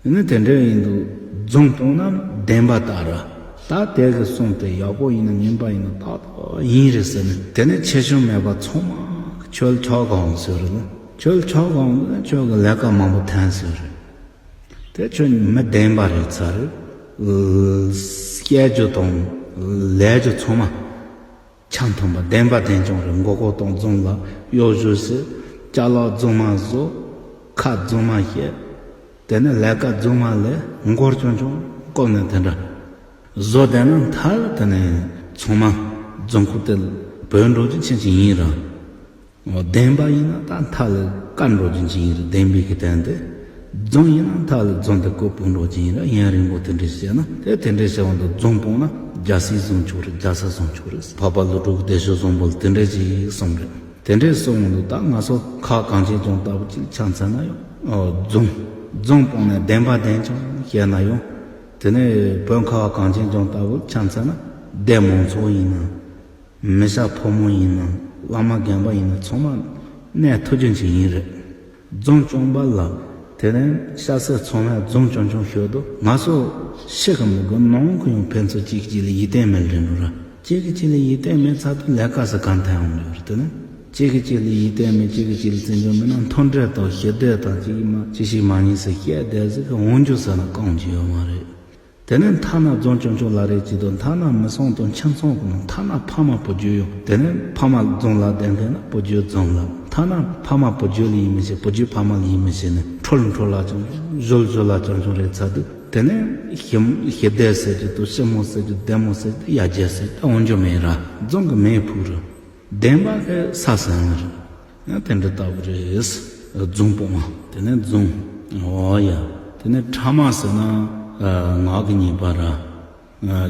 ཡིན་ན་དེ་འདྲ་ཡིན་དུས་རྫོང་སྤངས་ན་བདེན་པ་ལྟར། ད་དེ་གི་གསུང་དེ་ཡག་པོ་ཡིན་ན་ངན་པ་ཡིན་ན་ཏག་ཏག་ཡིན་རེད་ཟེར་ནས། དེ་ནས་ཆེ་ཆུང་མེད་པར་ཚང་མ་ཁྱོད་ཆོག་གོ་འོང་ཟེར་རེད་ལ། ཁྱོད་ཆོག་གོ་འོང་ན་ཁྱོད་ཀྱི་ལས་ཀ་མང་པོ་འཐེན་ཟེར་རེད། དེ་ཁྱོད་མི་བདེན་པ་རེད་ཚར་རེད། བཤད་རྒྱུ་དང་ལས་རྒྱུ་ཚང་མ་ཆ་མཐུན་པ་བདེན་པ་བདེན་རྐྱང་རེད། མགོ་སྐོར་གཏོང་རྫོང་ལ་གཡོ་ཟོལ་བྱེད། ཅ་ལག་རྫོང་མ་བཟོ། ཁ་རྫོང་མ་བཤད། དེ་ནས་ལས་ཀ་རྫོང་མ་ལས། མགོ་སྐོར་རྐྱང་རྐྱང་བསྐོར་ནས་དེ་འདྲ་བཟོ་བསྡད་ན་མཐའ་ལ་དེ་ནས་ཚང་མ་རྫོང་ཁུལ་དེ་བུད་འགྲོ་རྒྱུ་ཆེན་ཆེན་ཡིན་ར། བདེན་པ་ཡིན་ན་ད་མཐའ་ལ་བཀའ་འགྲོ་རྒྱུ་ཅིག་ཡིན་རེད། བདེན་པའི་གི་དོན་དེ། རྫོང་ཡིན་ན་མཐའ་ལ་རྫོང་དེ་བཀོད་སྤོ་འགྲོ་རྒྱུ་ཡིན་ར། ཡུན་རིང་པོ་དེ་འདྲ་བྱས་ན་དེ་དེ་འདྲ་བྱས་པ་འདུག་རྫོང་སྤངས་ན་རྒྱལ་སྲིད་བཟུང་ཆོག་རེད། རྒྱལ་ས་བཟུང་ཆོག་རེད། འཕགས་པ་ཀླུ་སྒྲུབ་བདེ་མཆོག་བཟང་པོ་ལ་དེ་འདྲ་ཅིག་གསུངས་རེད། དེ་འདྲ་གསུངས་འདུག་ད་ང་ཚོ་ཁ་གངས་ཅན་ལྗོངས་ལྟ་བུ་ཅིག་ཆ་མཚོན་ན་ཡང་། ཨོ། རྫོང་རྫོང་སྤངས་ནས་བདེན་པ་བདེན་རྐྱང་བཤད་ན་ཡང་། དེ་ནས་བོད་ཁ་བ་གངས་ཅན་ལྗོངས་ལྟ་བུ་ཆ་མཚོན་ན་སྡེ་མང་ཚོགས་ཡིན་ན། མི་སྐྱ་ཕོ་མོ་ཡིན་ན། བླ་མ་རྒན་པ་ཡིན་ན། ཚང་མ་གནས་ཐུབ་རྒྱུ་ཅིག་ཡིན་རེད། རྫོང་སྐྱོང་པ་ལ། དེ་ནས་སྐྱ་སེར་ཚང་མས་རྫོང་སྐྱོང་སྐྱོང་ཤོད་དོ། ང་ཚོ་ཕྱི་གི་མི་དགོས། ནང་གི་ཡང་ཕན་ཚུན་གཅིག་གིས་གཅིག་ལ་ཡིད་བརྟན་མེད་རེད་འགྲོ་ར། གཅིག་གིས་གཅིག་ལ་ཡིད་བརྟན་མེད་ཚར་དུས་ལས་ཀ་ཟེར་གང་ཐད་ཡོང་འགྲོ་རེད། དེ་ནས་གཅིག་གིས་གཅིག་ལ་ཡིད་བརྟན་མེད། གཅིག་གིས་གཅིག་ལ་བརྩི་འཇོག་མེད་ན་མཐུན་སྒྲིལ་དང་ཞི་བདེ་དང་གཅིག་མ་གཅིག་ཤེས་མ་ཉེས་ཟེར་བཤད་བསྡད་ཟིག་གི་འོང་རྒྱུ་ཟེར་ན་གང་ཅི་ཡོད་མ་རེད། དེ་ནས་ཐ་ན་རྫོང་སྐྱོང་ཆོག་ལབ་རེད་ཅེས་དང་། ཐ་ན་མི་སྲུང་དང་ཁྱིམ་ཚང་གི་ནང་། ཐ་ན་ཕ་མ་བུ་རྒྱུད་ཡོད། དེ་ནས་ཕ་མ་རྫོང་ལ་བསྡད་མཁན་ན་བུ་རྒྱུད་རྫོང་ལ། ཐ་ན་ཕ་མ་བུ་རྒྱུད་ལ་ཡིད་མི་ཆེས། བུ་རྒྱུད་ཕ་མ་ལ་ཡིད་མི་ཆེས་ནས་འཁྲུལ་འཁྲུལ་ལ་རྐྱང་རྐྱང་། གཞོལ་གཞོལ་ལ་རྐྱང་རྐྱང་རེད་ཚར་དུས། དེ་ནས་ཞི་ཞི་བདེ་ཟེར་རྒྱུ་དང་། ཞི་མོ་ཟེར་རྒྱུ། བདེ་མོ་ཟེར་རྒྱུ། ཡར་རྒྱས་ཟེར་རྒྱུ་འོང་རྒྱུ་མེད་ར། རྫོང་གི་མེ་ཕུག་ར། བདེན་པ་གི་ས་ཟིན་རེད། ཡང་དེ་འདྲ་ལྟ་བུ་རེད། རྫོང་སྤོང་བ། དེ་ནས་རྫོང་། འོ་ཡ། དེ་ནས་ཕྲ་མ་ཟེར་ན་ངག་གི་ཉེས་པ་ར།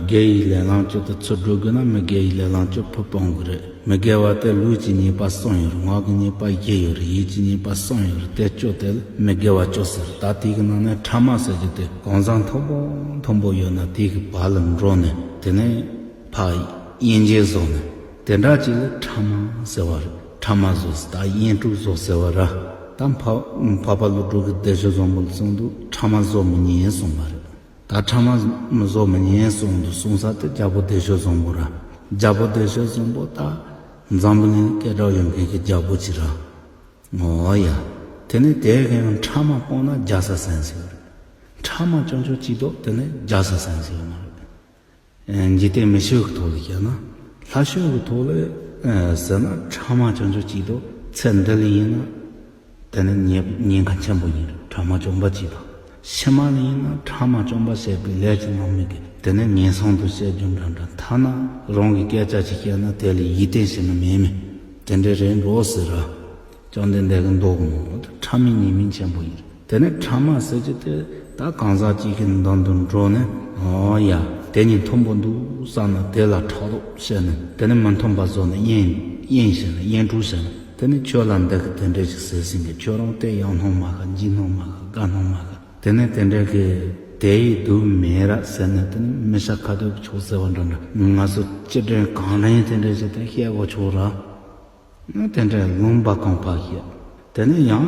དགེ་བའི་ལས་ལམ་བཅུ་དེ་ཚུར་སྒྲུབ་དགོས་ན་མི་དགེ་བའི་ལས་ལམ་བཅུ་ཕར་སྤང་དགོས་རེད། མི་དགེ་བ་དེ་ལུས་ཀྱི་ཉེས་པ་གསུམ་ཡོད་རེད། ངག་གི་ཉེས་པ་བཞི་ཡོད་རེད། ཡིད་ཀྱི་ཉེས་པ་གསུམ་ཡོད་རེད། དེ་བཅུ་དེ་ལ་མི་དགེ་བ་བཅུ་ཟེར། ད་དེ་གི་ནང་ནས་ཕྲ་མ་ཟེར་རྒྱུ་དེ་གང་ཟག་མཐོན་པོ་མཐོན་པོ་ཡོད་ན་དེ་གི་བར་ལ་འགྲོ་ནས། དེ་ནས་ཕར་དབྱེ་འབྱེད་བཟོ་ནས། དེ་འདྲ་ཅིག་ལ་ཕྲ་མ་ཟེར་བ་རེད། ཕྲ་མ་བཟོ་ཟེར། ད་དབྱེན་དཀྲུག་བཟོ་ཟེར་བ་ར། ད་འཕགས་འཕགས་པ་ཀླུ་སྒྲུབ་ཀྱིས་བདེ་མཆོག་བཟང་པོ་ལ་གསུངས་འདུག་ཕྲ་མ་བཟོ་མི་ཉན་གསུངས་པ་རེད། ད་ཕྲ་མ་བཟོ་མི་ཉན་གསུངས་འདུག་གསུང་ས་དེ་རྒྱལ་པོ་བདེ་མཆོག་བཟང་པོ་ར། རྒྱལ་པོ་བདེ་མཆོག་བཟང་པོ་ད་འཛམ་བུ་གླིང་སྐད་གྲགས་ཡོད་མཁན་གྱི་རྒྱལ་པོ་ཅིག་ར། འོ་ཡ། དེ་ནས་དེ་གི་ཡང་ཕྲ་མ་སྤངས་ན་རྒྱལ་ས་ཟིན་ཟེར་བ་རེད། ཕྲ་མ་རྐྱང་རྐྱང་གཅིག་འདུག་དེ་ནས་རྒྱལ་ས་ཟིན་ཟེར་བ་མ་རེད། འཇིག་རྟེན་མི་ཆོས་ཀྱི་ཐོག་ལ་བཤད་ན། ལྷ་ཆོས་ཀྱི་ཐོག་ལ་ཟེར་ན་ཕྲ་མ་རྐྱང་རྐྱང་གཅིག་འདུག་ཚེ་འདི་ལ་ཡིན་ན་དེ་ནི་ཉེན་ཉེན་ཁ་ཆེན་པོ་ཡིན། ཕྲ་མ་བཅོམ་པ་གཅིག་དང་། ཕྱི་མ་ལ་ཡིན་ན་ཕྲ་མ་བཅོམ་པ་བྱས་པའི་ལས་ཀྱི་རྣམ་སྨིན་གྱིས་དེ་ནི་ངན་སོང་དུ་སྐྱེ་རྒྱུ་འདྲ་འདྲ། ཐ་ན་རང་གི་སྐད་ཆ་ཅིག་བཤད་ན་དེ་ལ་ཡིད་བརྟན་བྱེད་ནི་མེད་མེད་དེ་འདྲ་རེད་འགྲོ་ཟེར་ར། བཅོམ་ལྡན་འདས་ཀྱི་མདོ་གི་ནང་ལ་ཕྲ་མའི་ཉེས་དམིགས་ཆེན་པོ་ཡིན། དེ་ནས་ཕྲ་མ་ཟེར་རྒྱུ་དེ་ད་གང་ཟག་གཅིག་གི་མདུན་དུ་འགྲོ་ནས། འོ་ཡ། དེ་གཉིས་མཐུན་པོ་འདུག་བསམ་ན་དེ་ལ་ཕྲག་དོག་བྱས་ནས། དེ་ནས་མི་མཐུན་པ་བཟོ་ནས་དབྱེན་དབྱེན་བྱས་ནས་དབྱེན་དཀྲུག་བྱས་ནས། དེ་ནས་ཁྱོད་ལ་འདི་གིས་དེ་འདྲ་ཞིག་ཟེར་ཟིན་གི། ཁྱོད་རང་དེ་ཡང་སྣང་མ་ག་འཇིགས་སྣང་མ་ག་དགའ་སྣང་མ་ག་དེ་ནས་དེ་འདྲ་གི་དེ་ཡི་སྡུག་མེད་ར་ཟེར་ནས། དེ་ནས་མི་ཤ་ཁ་དོག་ཆོག་ཟེར་བ་འདྲ་འདྲ། ང་ཚོ་སྤྱི་དོན་གང་རིང་དེ་འདྲ་ཞིག་དེ་བཤད་དགོས་ཆོག་ར། དེ་འདྲའི་ལུང་པ་གང་བར་བཤད། དེ་ནས་ཡང་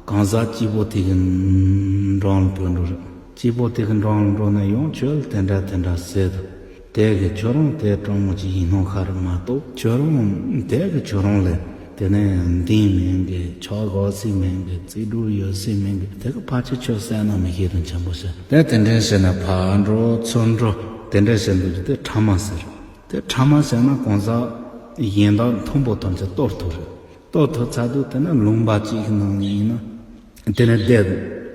གང་ཟག་གཅིག་པོ་དེ་གི་འགྲམ་ལ་བུད་འགྲོ་རེད། གཅིག་པོ་དེ་གི་འགྲམ་ལ་འགྲོ་ནས་ཡང་ཁྱོད་ལ་དེ་འདྲ་དེ་འདྲ་ཟེར་དུས། དེ་གི་ཁྱོད་རང་དེ་སྤྲང་མོ་ཅིག་ཡིན་ནོ་ཁ་རེད་མ་གཏོགས། ཁྱོད་རང་དེ་གི་ཁྱོད་རང་ལས་དེ་ནས་འདི་མིན་གི་ཆོག་གོ་སྲིད་མིན་གི་རྩིས་འགྲོ་ཡོད་སྲིད་མིན་གི། དེ་གི་ཕལ་ཆེར་ཁྱོད་བསད་ན་མི་ཤེས་དོན་ཆེན་པོ་ཟེར། དེ་དེ་འདྲས་བྱས་ན་ཕར་འགྲོ་ཚུར་འགྲོ་དེ་འདྲས་བྱེད་འདུག་གི། དེ་ཕྲ་མ་ཟེར། དེ་ཕྲ་མ་བྱས་ན་གང་ཟག་གཞན་དག་མཐོན་པོ་ཐམས་ཅད་གཏོར་ཐུབ་རེད། གཏོར་ཐུབ་ཚར་དུས་དེ་ནས་ལུང་པ་གཅིག་གི་ནང་ནས་ཡིན་ན། དེ་ནས་བསྡད་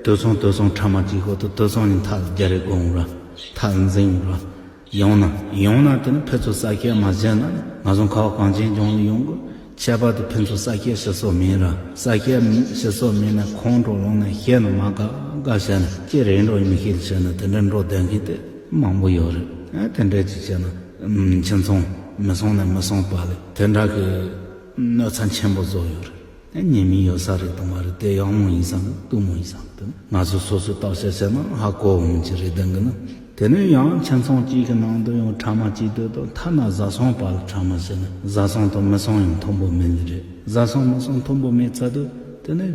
དུས་ཚང་དུས་ཚང་ཕྲ་མ་གཅིག་ཁོ་ཐུག་དུས་ཚང་ནས་མཐའ་རྒྱ་རེ་དགོངས་ར། མཐའ་འཛིན་ར། ཡང་ན་ཡང་ན་དེ་ནས་ཕན་ཚུན་བསད་རྒྱག་མ་བྱས་ན་ང་ཚོ་ཁ་བ་གངས་ཅན་ལྗོངས་ལ་ཡོང་དགོས། ཁྱད་པར་དུ་ཕན་ཚུན་བསད་རྒྱག་བྱེད་ས་མེད་ར། བསད་རྒྱག་བྱེད་ས་མེད་ན་ཁོང་ཁྲོ་ལངས་ནས་ཞེད་ནས་མ་དགའ་དགའ་བྱས་ནས་ཅི་རེད་འགྲོ་མི་ཤེས་བྱས་ནས་དེ་འདྲ་འགྲོ་བསྡད་མཁན་དེ་མང་པོ་ཡོད་རེད། ཨ་དེ་འདྲ་ཅིག་བྱས་ན་ཁྱིམ་ཚང་མི་སྲུང་ནས་མི་སྲུང་བ་ལས་དེ་འདྲ་གི་གནོད་འཚེ་ཆེན་པོ་བཟོ་ཡོད་རེད། ཉེས་དམིགས་ཡོད་ས་རེད་དང་མ་རེད། དེ་ཡག་མོ་ཡིན་ས་གི་སྡུག་མོ་ཡིན་ས་གི། དེ་ནི་ང་ཚོ་སོ་སོས་བརྟག་དཔྱད་བྱས་ན་ཧ་གོ་འོང་གི་རེད། དེ་གི་ནི་དེ་ནས་ཡང་ཁྱིམ་ཚང་གཅིག་གི་ནང་དུ་ཡང་ཕྲ་མ་གཅིག་སྡོད་དང་། ཐ་ན་བཟའ་ཚང་བར་ལ་ཕྲ་མ་བྱས་ན་བཟའ་ཚང་དང་མི་སྲུང་ཡང་མཐུན་པོ་མེད་ནི་རེད། བཟའ་ཚང་མི་སྲུང་མཐུན་པོ་མེད་ཚར་དུས་དེ་ནས་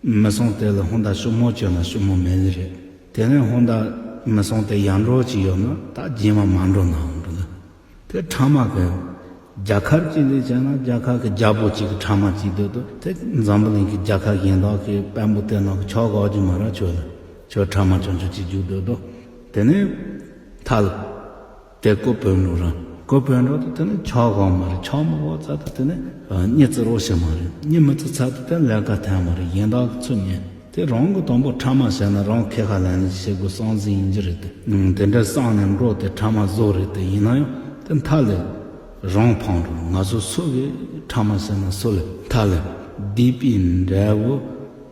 མི་སྲུང་དེ་ལ་ཧོན་ད་ཤུགས་མོ་བཅོས་ན་ཤུགས་མོ་མེད་ནི་རེད། དེ་ནས་ཧོན་ད་མི་སྲུང་དེ་ཡར་འགྲོ་གཅིག་ཡོད་ན་ད་རྗེས་མ་མར་འགྲོ་ནའང་འགྲོ་ནི། དེ་ཕྲ་མ་གི་རྒྱལ་ཁབ་ཅིག་ལས་བྱས་ན་རྒྱལ་ཁབ་ཀྱི་རྒྱལ་པོ་གཅིག་གི་ཕྲ་མ་གཅིག་སྡོད་དོ། དེ་འཛམ་བུ་གླིང་གི་རྒྱལ་ཁབ་གཞན་དག་གི་དཔོན་པོ་དེ་ནང་གི་ཆོག་གོ་རྒྱུ་མ་ར། ཁྱོད་ལ་ཁྱོད་ཕྲ་མ་ཆུང་ཆུང་གཅིག་རྒྱུག་སྡོད་དོ། དེ་ནས་མཐའ་ལ་དེ་ཀོ་བོན་འགྲོ་ར། ཀོ་བོན་འགྲོ་དུ་དེ་ནས་ཆོག་གོ་མ་རེད། ཆོག་མི་གོ་ཚར་དུ་དེ་ནས་གཉིད་བཙིར་རོགས་བྱེད་མ་རེད། གཉིད་མི་བཙིར་ཚར་དུ་དེ་ལས་ཀ་ཐན་མ་རེད། གཞན་དག་གི་ཚུར་ཉན། དེ་རང་གི་དང་པོ་ཕྲ་མ་བྱས་ན་རང་ཁེ་ཁ་ལེན་ལེན་བྱེད་དགོས་བསམ་གཟིགས་ཡིན་གྱི་རེད་དེ། ཨང་། དེ་འདྲ་བསམ་ནས་འགྲོ་དེ་ཕྲ་མ་བཟོ་རེད་དེ། ཡིན་ན་ཡང་དེ་མཐའ་ལས་རང་ཕང་འགྲོ། ང་ཚོ་སུ་གིས་ཕྲ་མ་བྱས་ན་སུ་ལས་མཐའ་ལས་སྡིག་པའི་འབྲས་བུ།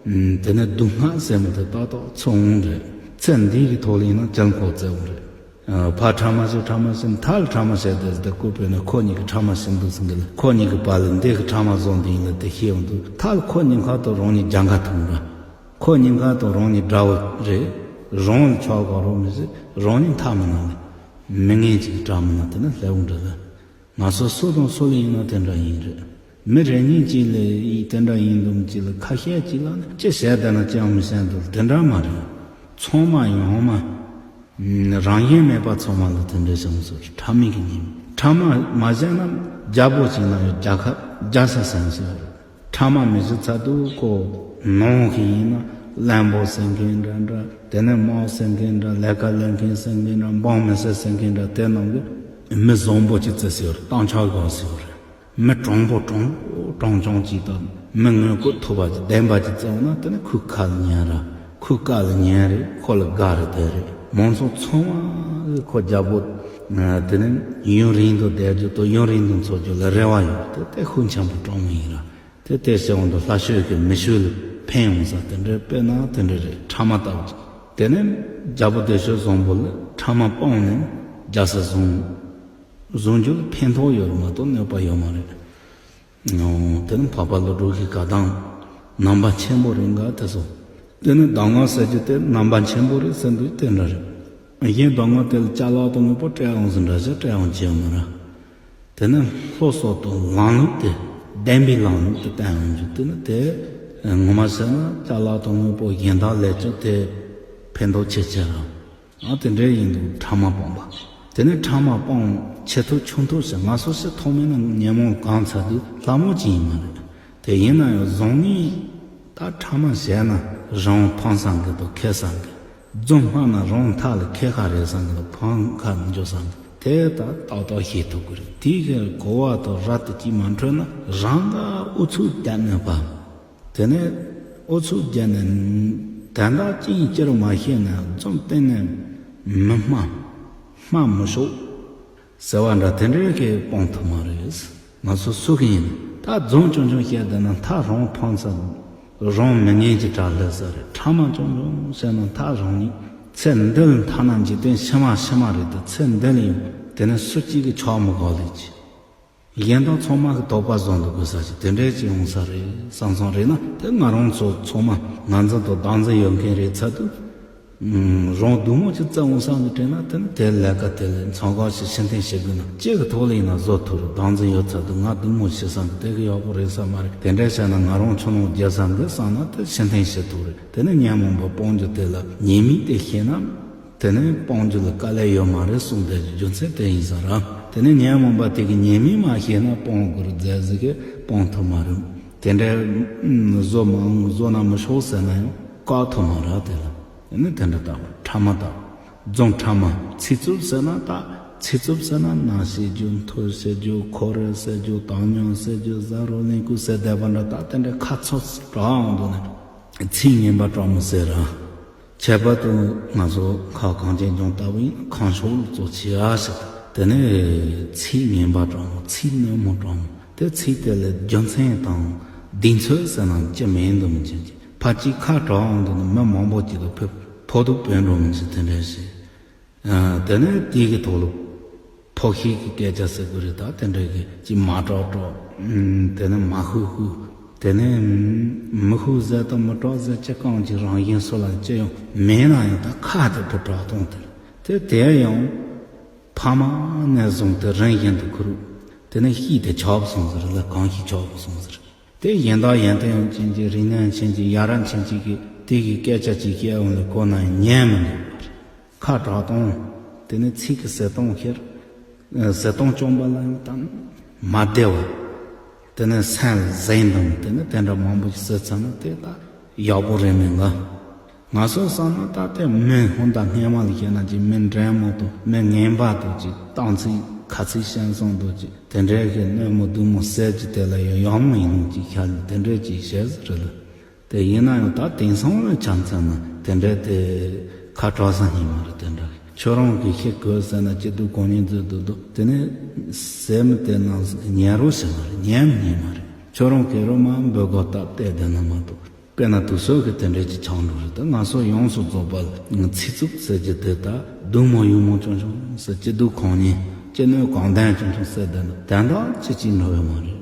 ཨང་། དེ་ནས་སྡུག་བསྔལ་ཟེར་མི་དེ་ཏག་ཏག་ཚོར་འོང་རེད། ཚེ་འདི་གི་ཐོག་ལ་ཡིན་ན་སྤྱང་ཁོག་བཙལ་འོང་རེད། ཨ། ཕར་ཕྲ་མ་བྱེད་ཕྲ་མ་བྱེད་མཐའ་ལ་ཕྲ་མ་བྱེད་དེ་དེ་ཀོ་བོན་ནས་ཁོ་གཉིས་ཀྱི་ཕྲ་མ་བྱེད་འདུག་ཟེར་གི་ལ། ཁོ་གཉིས་ཀྱི་བར་ལ་འདི་གི་ཕྲ་མ་བཟོ་འདི་ཡིན་ལ་དེ་ཤེས་འོང་དུས་མཐའ་ལ་ཁོ་གཉིས་ཀ་དང་རང་གཉིས་རྒྱང་ཁ་ཐུག་ར། ཁོ་གཉིས་ཀ་དང་རང་གཉིས་འདྲ་བོ་རེད། རང་ལ་ཆོག་གོ་རོགས་མི་སྲིད། རང་གཉིས་མཐའ་མི་ན་ལ་མི་ངན་ཅིག་གྲགས་མི་ན་དེ་ནི་ལྷ་བུ་འདྲ་ལ། ང་ཚོ་སུ་དང་སུ་ལ་ཡིན་ན་དེ་འདྲ་ཡིན་རེད། མི་རེ་གཉིས་ཅིག་ལ་ཡིན་དེ་འདྲ་ཡིན་འདུག་ཅིག་ལ་ཁ་ཤས་ཅིག་ལ་ནི་ཅི་བྱས་བསྡད་ན་ཅི་ཡང་མི་བྱས་འདུག་དེ་འདྲ་མ་རེད། ཚང་མ་ཡོང་མ། རང་ཡན་མེད་པ་ཚང་མ་ལ་དེ་འདྲ་བྱུང་སོང་། ཕྲ་མེད་ཀྱི་ཉིན་ཕྲ་མ་མ་བྱས་ན་རྒྱལ་པོ་ཅིག་ན་ཡང་རྒྱལ་ཁབ་རྒྱལ་ས་ཟེར་ཟེར་བ་རེད། ཕྲ་མ་མི་བྱེད་ཚར་དུས་ཁོ་ནང་གི་ཡིན་ན་བློན་པོ་ཟེར་མཁན་འདྲ་འདྲ། དེ་ནས་དམག་ཟེར་མཁན་འདྲ། ལས་ཀ་ལས་མཁན་ཟེར་མཁན་འདྲ། འབངས་མི་སེར་ཟེར་མཁན་འདྲ། དེ་རྣམས་ཀྱི་མི་བཟང་པོ་ཅིག་བརྩི་ཟེར་བ་རེད། སྟངས་ཆགས་གང་ཟེར་བ་རེད། མི་དྲང་པོ་དྲང་དྲང་རྐྱང་ཅིག་དང་མི་ངན་གོ་ཐུབ་པ་ཅིག་ལྡན་པ་ཅིག་བརྩི་བ་ན་དེ་ནི་ཁོའི་ཁ་ལ་ཉན་ར། ཁོའི་བཀའ་ལ་ཉན་རེད། ཁོ་ལ་དགའ་རེད། དེ་རེད། མང་ཚོགས་ཚང་མ་གིས་ཁོ་རྒྱལ་པོ་དེ་ནི་ཡུན་རིང་དུ་བསྡད་རྒྱུ་དང་ཡུན་རིང་དུ་འཚོ་རྒྱུ་ལ་རེ་བ་ཡོད་དེ། དེ་ཤུགས་ཆེན་པོ་དྲང་མོ་ཡིན་ར། དེ་ལྟས་བྱས་འོང་དུས་ལྷ་ཆོས་ཀྱི་མི་ཆོས་ལ་ཕན་ཡོང་ས་དེ་འདྲའི་དཔེར་ན་དེ་འདྲ་རེད། ཕྲ་མ་ལྟ་བུ་ཅིག་དེ་ནས་རྒྱལ་པོ་བདེ་མཆོག་བཟང་པོ་ལ་ཕྲ་མ་སྤངས་ནས་རྒྱལ་ས་བཟུང་བཟུང་རྒྱུ་ལ་ཕན་ཐོགས་ཡོད་རེད་མ་གཏོགས་གནོད་པ་ཡོད་མ་རེད། ཨོ། དེ་ནི་འཕགས་པ་ཀླུ་སྒྲུབ་ཀྱི་བཀའ་གདམས་རྣམ་པ་ཆེན་པོ་རེད་འགའ་དེ་སོ། དེ་ནི་གདམས་ངག་ཟེར་རྒྱུ་དེ་རྣམ་པ་ཆེན་པོ་རེད་ཟེར་འདུག་དེ་འདྲ་རེད། གཞན་གདམས་ངག་དེ་ལ་ཅ་ལག་དང་དངོས་པོ་སྤྲད་འོང་ཟེར་འདྲ་ཞིག་སྤྲད་འོང་བྱས་མ་ར། དེ་ནི་སློབ་གསོ་དང་ལམ་ལུགས་དེ་བདེན་པའི་ལམ་ལུགས་དེ་བསྟན་ཡོང་རྒྱུ་དེ་ནི་དེ་ངོ་མ་བཤད་ན་ཅ་ལག་དང་དངོས་པོ་གཞན་དག་ལས་ཀྱང་དེ་ཕན་ཐོགས་ཆེ་ཆེ་རང་ཨ་དེ་འདྲའི་ཡིན་འདུག་ཕྲ་མ་སྤངས་པ། དེ་ནི་ཕྲ་མ་སྤངས་ཆེ་མཐོ་ཆུང་མཐོ་ཟེར་ང་ཚོ་སྤྱིར་ཐོག་མེད་ན་ཉོན་མོངས་གང་ཚ་དུས་ལྷ་མོ་ཅིག་ཡིན་མ་རེད། དེ་ཡིན་ན་ཡང་བཟང་ངན་ད་ཕྲ་མ་བྱས་ན་རང་ཕངས་བསམ་གི་དང་ཁེ་བསམ་གི། རྫུན་སྨྲ་ན་རང་མཐའ་ལ་ཁེ་ཁ་རེད་བསམ་གི་དང་ཕངས་ཁ་འཇོག་བསམ་གི། དེ་ད་ཏག་ཏག་ཤེས་ཐུབ་གི་རེད། དེའི་གི་གོ་བ་དང་ར་དེ་གཅིག་མ་འཕྲོད་ན་རང་ག་ཨུ་ཚུགས་རྒྱག་ནས་པ། དེ་ནས་ཨུ་ཚུགས་རྒྱག་ནས་དན་རྟགས་ཅི་ཡིན་ཅི་རུང་མ་ཤེས་ན་རྫུན་གཏན་ནས་མི་སྨྲ། སྨྲ་མི་ཤོག་ཟེར་བ་འདྲ་དེ་འདྲའི་གི་སྤོང་ཐུབ་མ་རེད། ང་ཚོ་སུ་གི་ཡིན་ད་རྫུན་ཆུང་ཆུང་བཤད་བསྡད་ན་མཐའ་རང་ཕངས་ས་རང་མི་ངན་གྱི་གྲལ་སླེབས་ས་རེད། ཕྲ་མ་ཆུང་ཆུང་བཤད་ན་མཐའ་རང་ཉིད་ཚེ་འདི་ལ་མཐའ་ན་འཇིག་རྟེན་ཕྱི་མ་ཕྱི་མ་རེད་དེ། ཚེ་འདི་ལ་ཡང་དེ་ནས་སུ་གཅིག་གི་ཆོག་མི་གོ་ལེ་ཅི། གཞན་དག་ཚང་མ་གི་དོགས་པ་བཟོ་འདུག་དགོས་ས་ཞིག་དེ་འདྲའི་ཅིག་ཡོང་ས་རེད་བསམ་སོང་། རེད་ན་དེ་ང་རང་ཚོ་ཚང་མ་ངར་འཛིན་དང་བདག་འཛིན་ཡོད་མཁན་རེད་ཚར་དུས། ཨུམ། རང་སྡུག་མོ་ཅིག་བཙལ་འོང་བསམ་གི་དྲན་ན་དེ་ནི་དེ་ལས་ཀ་དེ་ལས་མཚམས་ཁག་ཞིག་ཕྱིར་འཐེན་བྱེད་དགོས་ན་ཅི་གི་ཐོག་ལ་ཡིན་ན་བཟོ་ཐུབ་རེད། བདག་འཛིན་ཡོད་ཚར་དུས་ང་སྡུག་མོ་བྱེད་བསམ་གི་དེ་གི་ཡག་པོ་རེད་ས་མ་རེད། དེ་འདྲ་བྱས་ན་ང་རང་ཆུང་ནང་རྒྱལ་བསམ་གི་བསམ་ན་དེ་ཕྱིར་འཐེན་བྱེད་ཐུབ་རེད། དེ་ནི་ཉོན་མོངས་པ་སྤོང་རྒྱུ་དེ་ལ་ཉེས་དམིགས་དེ་ཤེས་ན། དེ་ནས་སྤང་རྒྱུ་ལ་དཀའ་ལས་ཡོད་མ་རེད་གསུངས་པའི་རྒྱུ་མཚན་དེ་ཡིན་ས་རེད། དེ་ནས་ཉོན་མོངས་པ་དེ་གི་ཉེས་དམིགས་མ་ཤེས་ན་སྤང་དགོས་རེད་ཟེར་ཟིག་གི་སྤང་ཐུབ་མ་རེད། དེ་འདྲའི་ཨུམ་བཟོ་མ་འོང་བཟོ་ན་མི་ཆོག་ཟེར་ན་ཡང་བཀག་ཐུབ་མ་རེད། དེ་ལ་དེ་ནས་དེ་འདྲ་ལྟ་བུ་ཕྲ་མ་ལྟ་བུ་རྫོང་ཕྲ་མ། ཚིག་རྩུབ་ཟེར་ན་ད་ཚིག་རྩུབ་ཟེར་ན་ནག་བཤད་རྒྱུ་མཐོ་བཤད་རྒྱུ་ཁོ་རེ་ཟེར་རྒྱུ་བཏང་སྙོམས་ཟེར་རྒྱུ་ཟ་རོ་ལེན་རྒྱུ་ཟེར་བསྡད་པ་འདྲ། ད་དེ་འདྲའི་ཁ་ཚོ་དྲག་འོང་དུས་ནས་ཚིག་ངན་པ་དྲག་མོ་ཟེར་ར། ཁྱད་པར་དུ་ང་ཚོ་ཁ་གངས་ཅན་ལྗོངས་ལྟ་བུ་ཡིན་ན་ཁམས་ཕྱོགས་ལ་གཙོ་ཆེ་བ་ཞིག་དང་། དེ་ནས་ཚིག་ངན་པ་དྲག་མོ་ཚིག་རྣོན་མོ་དྲག་མོ། དེ་ཚིག་དེ་ལ་རྒྱུ་མཚན་དང་གདེང་ཚོད་ཟེར་ན་ཅི་མིན་འདུག་མི་འཇིགས་ཀྱི། ཕལ་ཆེར་ཁ་དྲག་འོང་དུས་ནི་མི་མང་པོ་ཅིག་ལ་ཕོ་ཕོ་ཐུག་བོན་འགྲོ་མི་འཇིགས་དེ་འདྲ་ཞིག་ཨ། དེ་ནས་དེ་གི་ཐོག་ལ་ཕོ་ཤེས་ཀྱི་སྐད་ཆ་ཟེར་དགོས་རེད། ད་དེ་འདྲ་གི་ཅིག་མ་དྲག་དྲག་ཨུམ། དེ་ནས་མ་ཤོད་ཤོད། དེ་ནས་མི་ཤོད་ཟེར་དང་མི་དྲག་ཟེར་ཅི་གང་ཅིག་རང་བཞིན་སུ་ལ་ཅི་ཡང་མེད་ན་ཡང་ད་ཁ་དེ་ཕོ་དྲག་གཏོང་དེ་རེད། དེ་དེ་ཡང་ཕ་མ་ནས་བཟུང་སྟེ་རིམ་བཞིན་དུ་ཁུར། དེ་ནས་ཤེས་དེ་ཆགས་སོང་ཟེར་ལ་གང་ཤེས་ཆགས་སོང་ཟེར། དེ་གཞན་དག་ཡོན་ཏན་ཡོད་མཁན་གྱི་རིག་གནས་ཅན་གྱི་ཡ་རབས་ཅན་གཅིག་གིས་དེ་གི་སྐད་ཆ་གཅིག་བཤད་འོང་ལ་གོ་ན་ཉན་མི་འདུག་པ་རེད། ཁ་དྲག་གཏོང་། དེ་ནས་ཚིག་གི་ཟད་གཏོང་ཁྱེར། ཟད་གཏོང་བཅོམ་པ་ལ་ཡང་དང་མ་བདེ་བ། དེ་ནས་སེམས་ལ་གཟན་དང་དེ་ནས་དེ་འདྲ་མང་པོ་ཞིག་ཟེར་ཚར་ན་དེ་ད་ཡག་པོ་རེད་མིན་ལ། ང་ཚོ་བསམ་ན་ད་ལྟའི་མི་ཧོན་ད་སྔས་མ་ལ་བཤད་ན་ཅིག་མི་འདྲེན་མོ་དང་མི་ངན་པ་དང་ཅིག་སྟངས་ཚིག་ཁ་ཚིག་ཤན་སོང་དང་ཅིག་དེ་འདྲའི་གི་གནོད་མོ་སྡུག་མོ་ཟེར་གྱི་དེ་ལ་ཡང་ཡག་མོ་ཡིན་ནོ་ཅིག་ཤར་ནས་དེ་འདྲའི་ཅིག་བཤད་ཟེར་རེད་ལ། དེ་ཡིན་ན་ཡང་ད་དེང་སང་ལ་ཆ་མཚོན་ན་དེ་འདྲའི་དེ་ཁ་དྲག་ས་ཡིན་མ་རེད། དེ་འདྲ་ཁྱོད་རང་གི་ཤེས་དགོས་ཟེར་ན་སྐྱིད་སྡུག་གང་ཉིད་མཛོད་དུ་འདུག་དེ་ནས་ཟེར་མི་དེ་ནང་ཉན་རོགས་ཟེར་མ་རེད། ཉན་མི་ཉན་མ་རེད། ཁྱོད་རང་གི་རོ་མ་འབོད་སྒོ་སྟབས་བལྟས་བསྡད་ན་མ་གཏོགས། དཔེར་ན་དུས་ཚོད་ཀྱི་དེ་འདྲའི་ཅིག་ཆགས་འགྲོ་རེད། ད་ང་ཚོ་ཡོངས་སུ་རྫོགས་པ་ཚིག་རྩུབ་ཟེར་གྱི་དེ་ད་སྡུག་མོ་ཡུག་མོ་ཆུང་ཆུང་ཟེར། སྐྱིད་སྡུག་གང་ཉིད་ཅི་གནོད་གང་ལྡན་ཆུང་ཆུང་ཟེར་བསྡད་ན་དོན་དག་ཅི་གཅིག་འགྲོ་ཡོད་མ་རེད།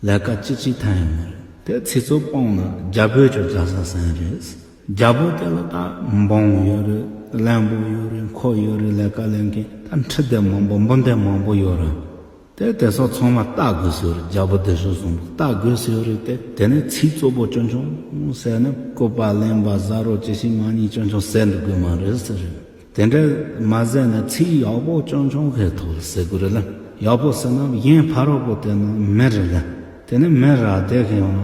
ལས་ཀ་ཅི་གཅིག་ཐོན་ཡོད་མ་རེད། དེ་ཚིག་རྩུབ་སྤངས་ན་རྒྱལ་པོས་ཀྱང་རྒྱལ་ས་ཟིན་རེད། རྒྱལ་པོ་དེ་ལ་ད་འབངས་ཡོད་རེད། བློན་པོ་ཡོད་རེད། འཁོར་ཡོད་རེད། ལས་ཀ་ལས་མཁན་ད་ཁྲི་དེ་མང་པོ་འབུམ་དེ་མང་པོ་ཡོད་རེད། དེ་དེ་སོགས་ཚང་མ་ལྟ་དགོས་སོ་རེད། རྒྱལ་པོ་དེ་ཚོ་གསུངས་པ་ལྟ་དགོས་སོ་རེད་དེ། དེ་ནས་ཚིག་རྩུབ་པོ་ཆུང་ཆུང་ཟེར་ནས་བཀོད་པ་ལེན་པ་ཟ་རོ་ཅི་ཞིག་མ་ཉིད་ཆུང་ཆུང་ཟེར་འདུག་དགོས་མ་རེད་ཟེར་རེད། དེ་འདྲ་མ་ཟེར་ནས་ཚིག་ཡག་པོ་ཆུང་ཆུང་གི་ཐོག་ལ་ཟེར་དགོས་རེད་ལ། ཡག་པོ་ཟེར་ན་གཞན་ཕ་རོལ་པོ་དེ་ནི་མི་རེད་ལ། དེ་ནི་མི་ར་དེ་གི་ཡང་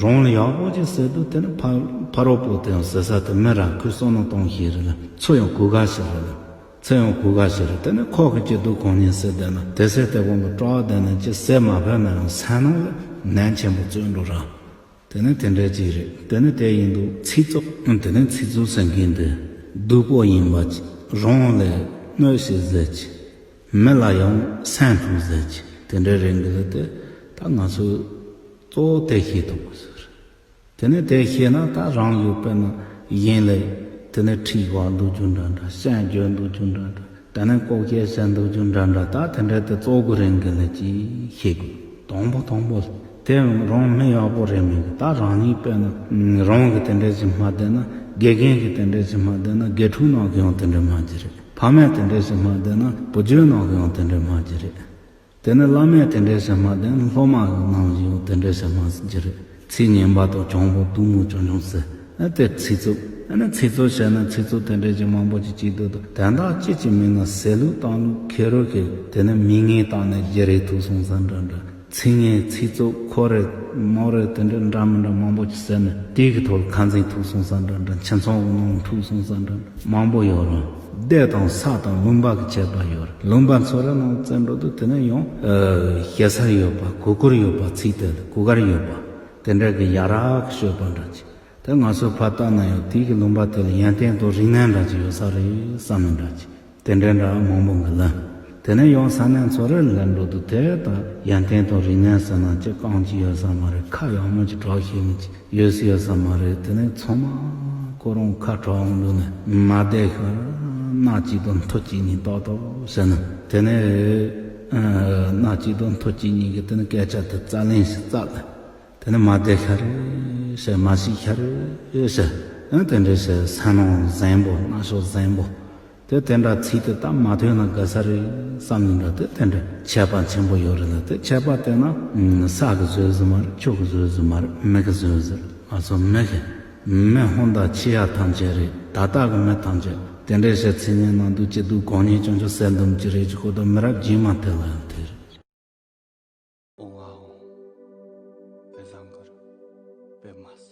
རང་ལ་ཡག་པོ་ཅིག་ཟེར་དུས་དེ་ནི་ཕ་ཕ་རོལ་པོ་དེ་ཡང་ཟེར་ས་དེ་མི་ར་ཁོས་བསམ་བློ་གཏོང་ཤེས་རེད་ལ། ཚུར་ཡང་གོ་ག་ཤེས་རེད་ལ། ཚེ་ཡང་གོ་ག་ཞིག་རེད། དེ་ནི་ཁོག་གི་སྐྱིད་སྡུག་གང་ཉིད་ཟེར་བསྡད་ན་དེ་ཟེར་དེ་གོང་གི་སྐྲག་བསྡད་ན་ཅི་ཟེར་མ་ཕོད་ན་ཡང་སེམས་ནང་ལ་ནད་ཆེན་པོ་བཙོན་འགྲོ་ར། དེ་ནི་དེ་འདྲ་ཅིག་རེད། དེ་ནི་དེ་ཡིན་དུས་ཚིག་རྩུབ། དེ་ནི་ཚིག་རྩུབ་ཟེར་མཁན་དེ་སྡུག་པོ་ཡིན་པ་ཅིག་རང་ལ་གནོད་བྱེད་ཟེར་ཅིག་མི་ལ་ཡང་སེམས་འཁྲུག་ཟེར་ཅིག་དེ་འདྲ་རེད་འདི་ལ་དེ་ད་ང་ཚོས་གཙོ་བོ་དེ་ཤེས་ཐུབ་དགོས་ཟེར། དེ་ནས་དེ་ཤེས་ན་ད་རང་ཡོད་པས་ན་གཞན་ལ་དེ་ནས་ཁྲིད་བར་འདུག་རྒྱུ་འདྲ་འདྲ། བཤད་རྒྱུ་འདུག་རྒྱུ་འདྲ་འདྲ། དེ་ནས་ལྐོག་བཤད་བཤད་འདུག་རྒྱུ་འདྲ་འདྲ། ད་དེ་འདྲ་དེ་གཙོ་གི་རིང་གི་ལ་ཅིག་ཤེས་དགོས། དང་པོ་དང་པོ་དེ་རང་མི་ཡག་པོ་རེད་མིན་གི། ད་རང་ཉིད་དཔེར་ན་རང་གི་དེ་འདྲ་ཞིག་མ་བསྡད་ན་དགེ་རྒན་གི་དེ་འདྲ་ཞིག་མ་བསྡད་ན་དགེ་ཕྲུག་ནང་གི་ཡང་དེ་འདྲ་མ་གྱི་རེད། ཕ་མས་དེ་འདྲ་ཞིག་མ་བསྡད་ན་བུ་རྒྱུད་ནང་གི་ཡང་དེ་འདྲ་མ་གྱི་རེད། དེ་ནི་བླ་མས་དེ་འདྲའི་ཞིག་མ་བསྟན། སློབ་མ་གི་ནང་བཞིན་དེ་འདྲའི་ཞིག་མ་ཟེར་གྱི་རེད། ཚིག་ངན་པ་དང་བྱུང་བ་སྡུག་མོ་ཆུང་ཆུང་ཟེར། ཨ་དེ་ཚིག་རྩུབ། ཨ་ནི་ཚིག་རྩུབ་བྱས་ན་ཚིག་རྩུབ་དེ་འདྲའི་ཞིག་མང་པོ་ཅིག་ཅིག་འདུག་དོན་དག་ཅི་ཅིག་མིན་ན་ཟེར་ལུགས་བཏང་ལུགས་ཁེ་རོ་ཁེ། དེ་ནི་མི་ངན་བཏང་ནས་བརྗེ་རེས་ཐུག་སོང་ས་འདྲ་འདྲ། ཚིག་ངན་ཚིག་རྩུབ་ཁོ་རེ་མོ་རེ་དེ་འདྲ་འདྲ་མི་འདྲ་མང་པོ་ཅིག་ཟེར་ནས་དེ་གི་ཐོག་ཁ་འཛིང་ཐུག་སོང་ས་འདྲ་འདྲ། ཁྱིམ་ཚང་གི་ནང་འཁྲུག་སོང་ས་འདྲ་འདྲ་མང་པོ་ཡོད་རེད། སྡེ་དང་ས་དང་ལུང་པ་གི་ཁྱད་པར་ཡོད་རེད། ལུང་པ་ཚོ་རེ་ནང་བཙན་འགྲོ་དུས་དེ་ནས་ཡང་ཞེ་ས་ཡོད་པ། གུ་གུལ་ཡོད་པ། ཚིག་དེ་ལ་གུ་གུལ་ཡོད་པ། དེ་འདྲ་གི་ཡ་རབས་ཤོད་པ་འདྲ་ཅིག་དེ་ང་ཚོ་ཕར་ལྟ་ན་ཡང་དེ་གི་ལུང་པ་དེ་ལ་ཡོན་ཏན་དང་རིག་གནས་འདྲ་ཅིག་ཡོད་ས་རེད་བསམ་ནས་འདྲ་ཅིག་དེ་འདྲའི་འདྲ་མང་པོ་འགི་ལ། དེ་ནས་ཡང་ས་གནས་ཚོ་རེ་ལ་འགྲོ་དུས་དེ་ད་ཡོན་ཏན་དང་རིག་གནས་ཟེར་ན་ཅི་གང་ཅི་ཡོད་ས་མ་རེད། ཁ་ཡག་མོ་ཅིག་གྲགས་ཤེས་མི་ཅིག་ཡོད་ས་ཡོད་ས་མ་རེད། དེ་ནས་ཚང་མ་ཁོ་རང་ཁ་གྲགས་འོང་དུས་ནས་མ་བསྡད་ཤར་སྣ་གཅིག་དང་ཐུག་གཅིག་གཉིས་ཏོག་ཏོག་བྱས་ན། དེ་ནས་སྣ་གཅིག་དང་ཐུག་གཅིག་གཉིས་ཀྱི་དེ་ནས་སྐད་ཆ་དེ་རྩ་ལེན་ཞིག་རྩ་ལ། དེ་ནས་མ་བསྡད་ཤར་ཟེར། མ་ཤི་ཤར་ཟེར། ཨ་དེ་འདྲ་ཟེར། སེམས་ནང་གཟན་པོ། རྣ་ཤོག་གཟན་པོ། དེ་དེ་འདྲ་ཚིག་དེ་ད་མ་ཐོས་ན་དགའ་ས་རེད་བསམ་ནས་འདྲ། དེ་དེ་འདྲ་ཆད་པ་ཆེན་པོ་ཡོད་རེད་ལ། དེ་ཆད་པ་དེ་ན་ས་གི་བཟོས་ཟིག་མ་རེད། ཆུ་གི་བཟོས་ཟིག་མ་རེད། མི་གི་བཟོས་ཟིག་རེད། ང་ཚོ་མི་གི་མི་ཧོན་ད་ཆེ་ཡ་ཐམས་ཅད་རེད། ད་ལྟ་གི་མི་ཐམས་ཅད། དེ་འདྲའི་ཞིག་མཚན་སྙན་ན་འདུག་ཅི་འདུག་གང་ཉིད་ཀྱང་ཆོག་གསལ་འདུམ་གྱི་རེད་ཀྱི་ཁོ་ད་མི་རབས་རྗེས་མ་དེ་ལ་ཡང་དེར། ཨོ་ཨ་ཨོ། པེ་བཟང་གར། པེ་མ་ས།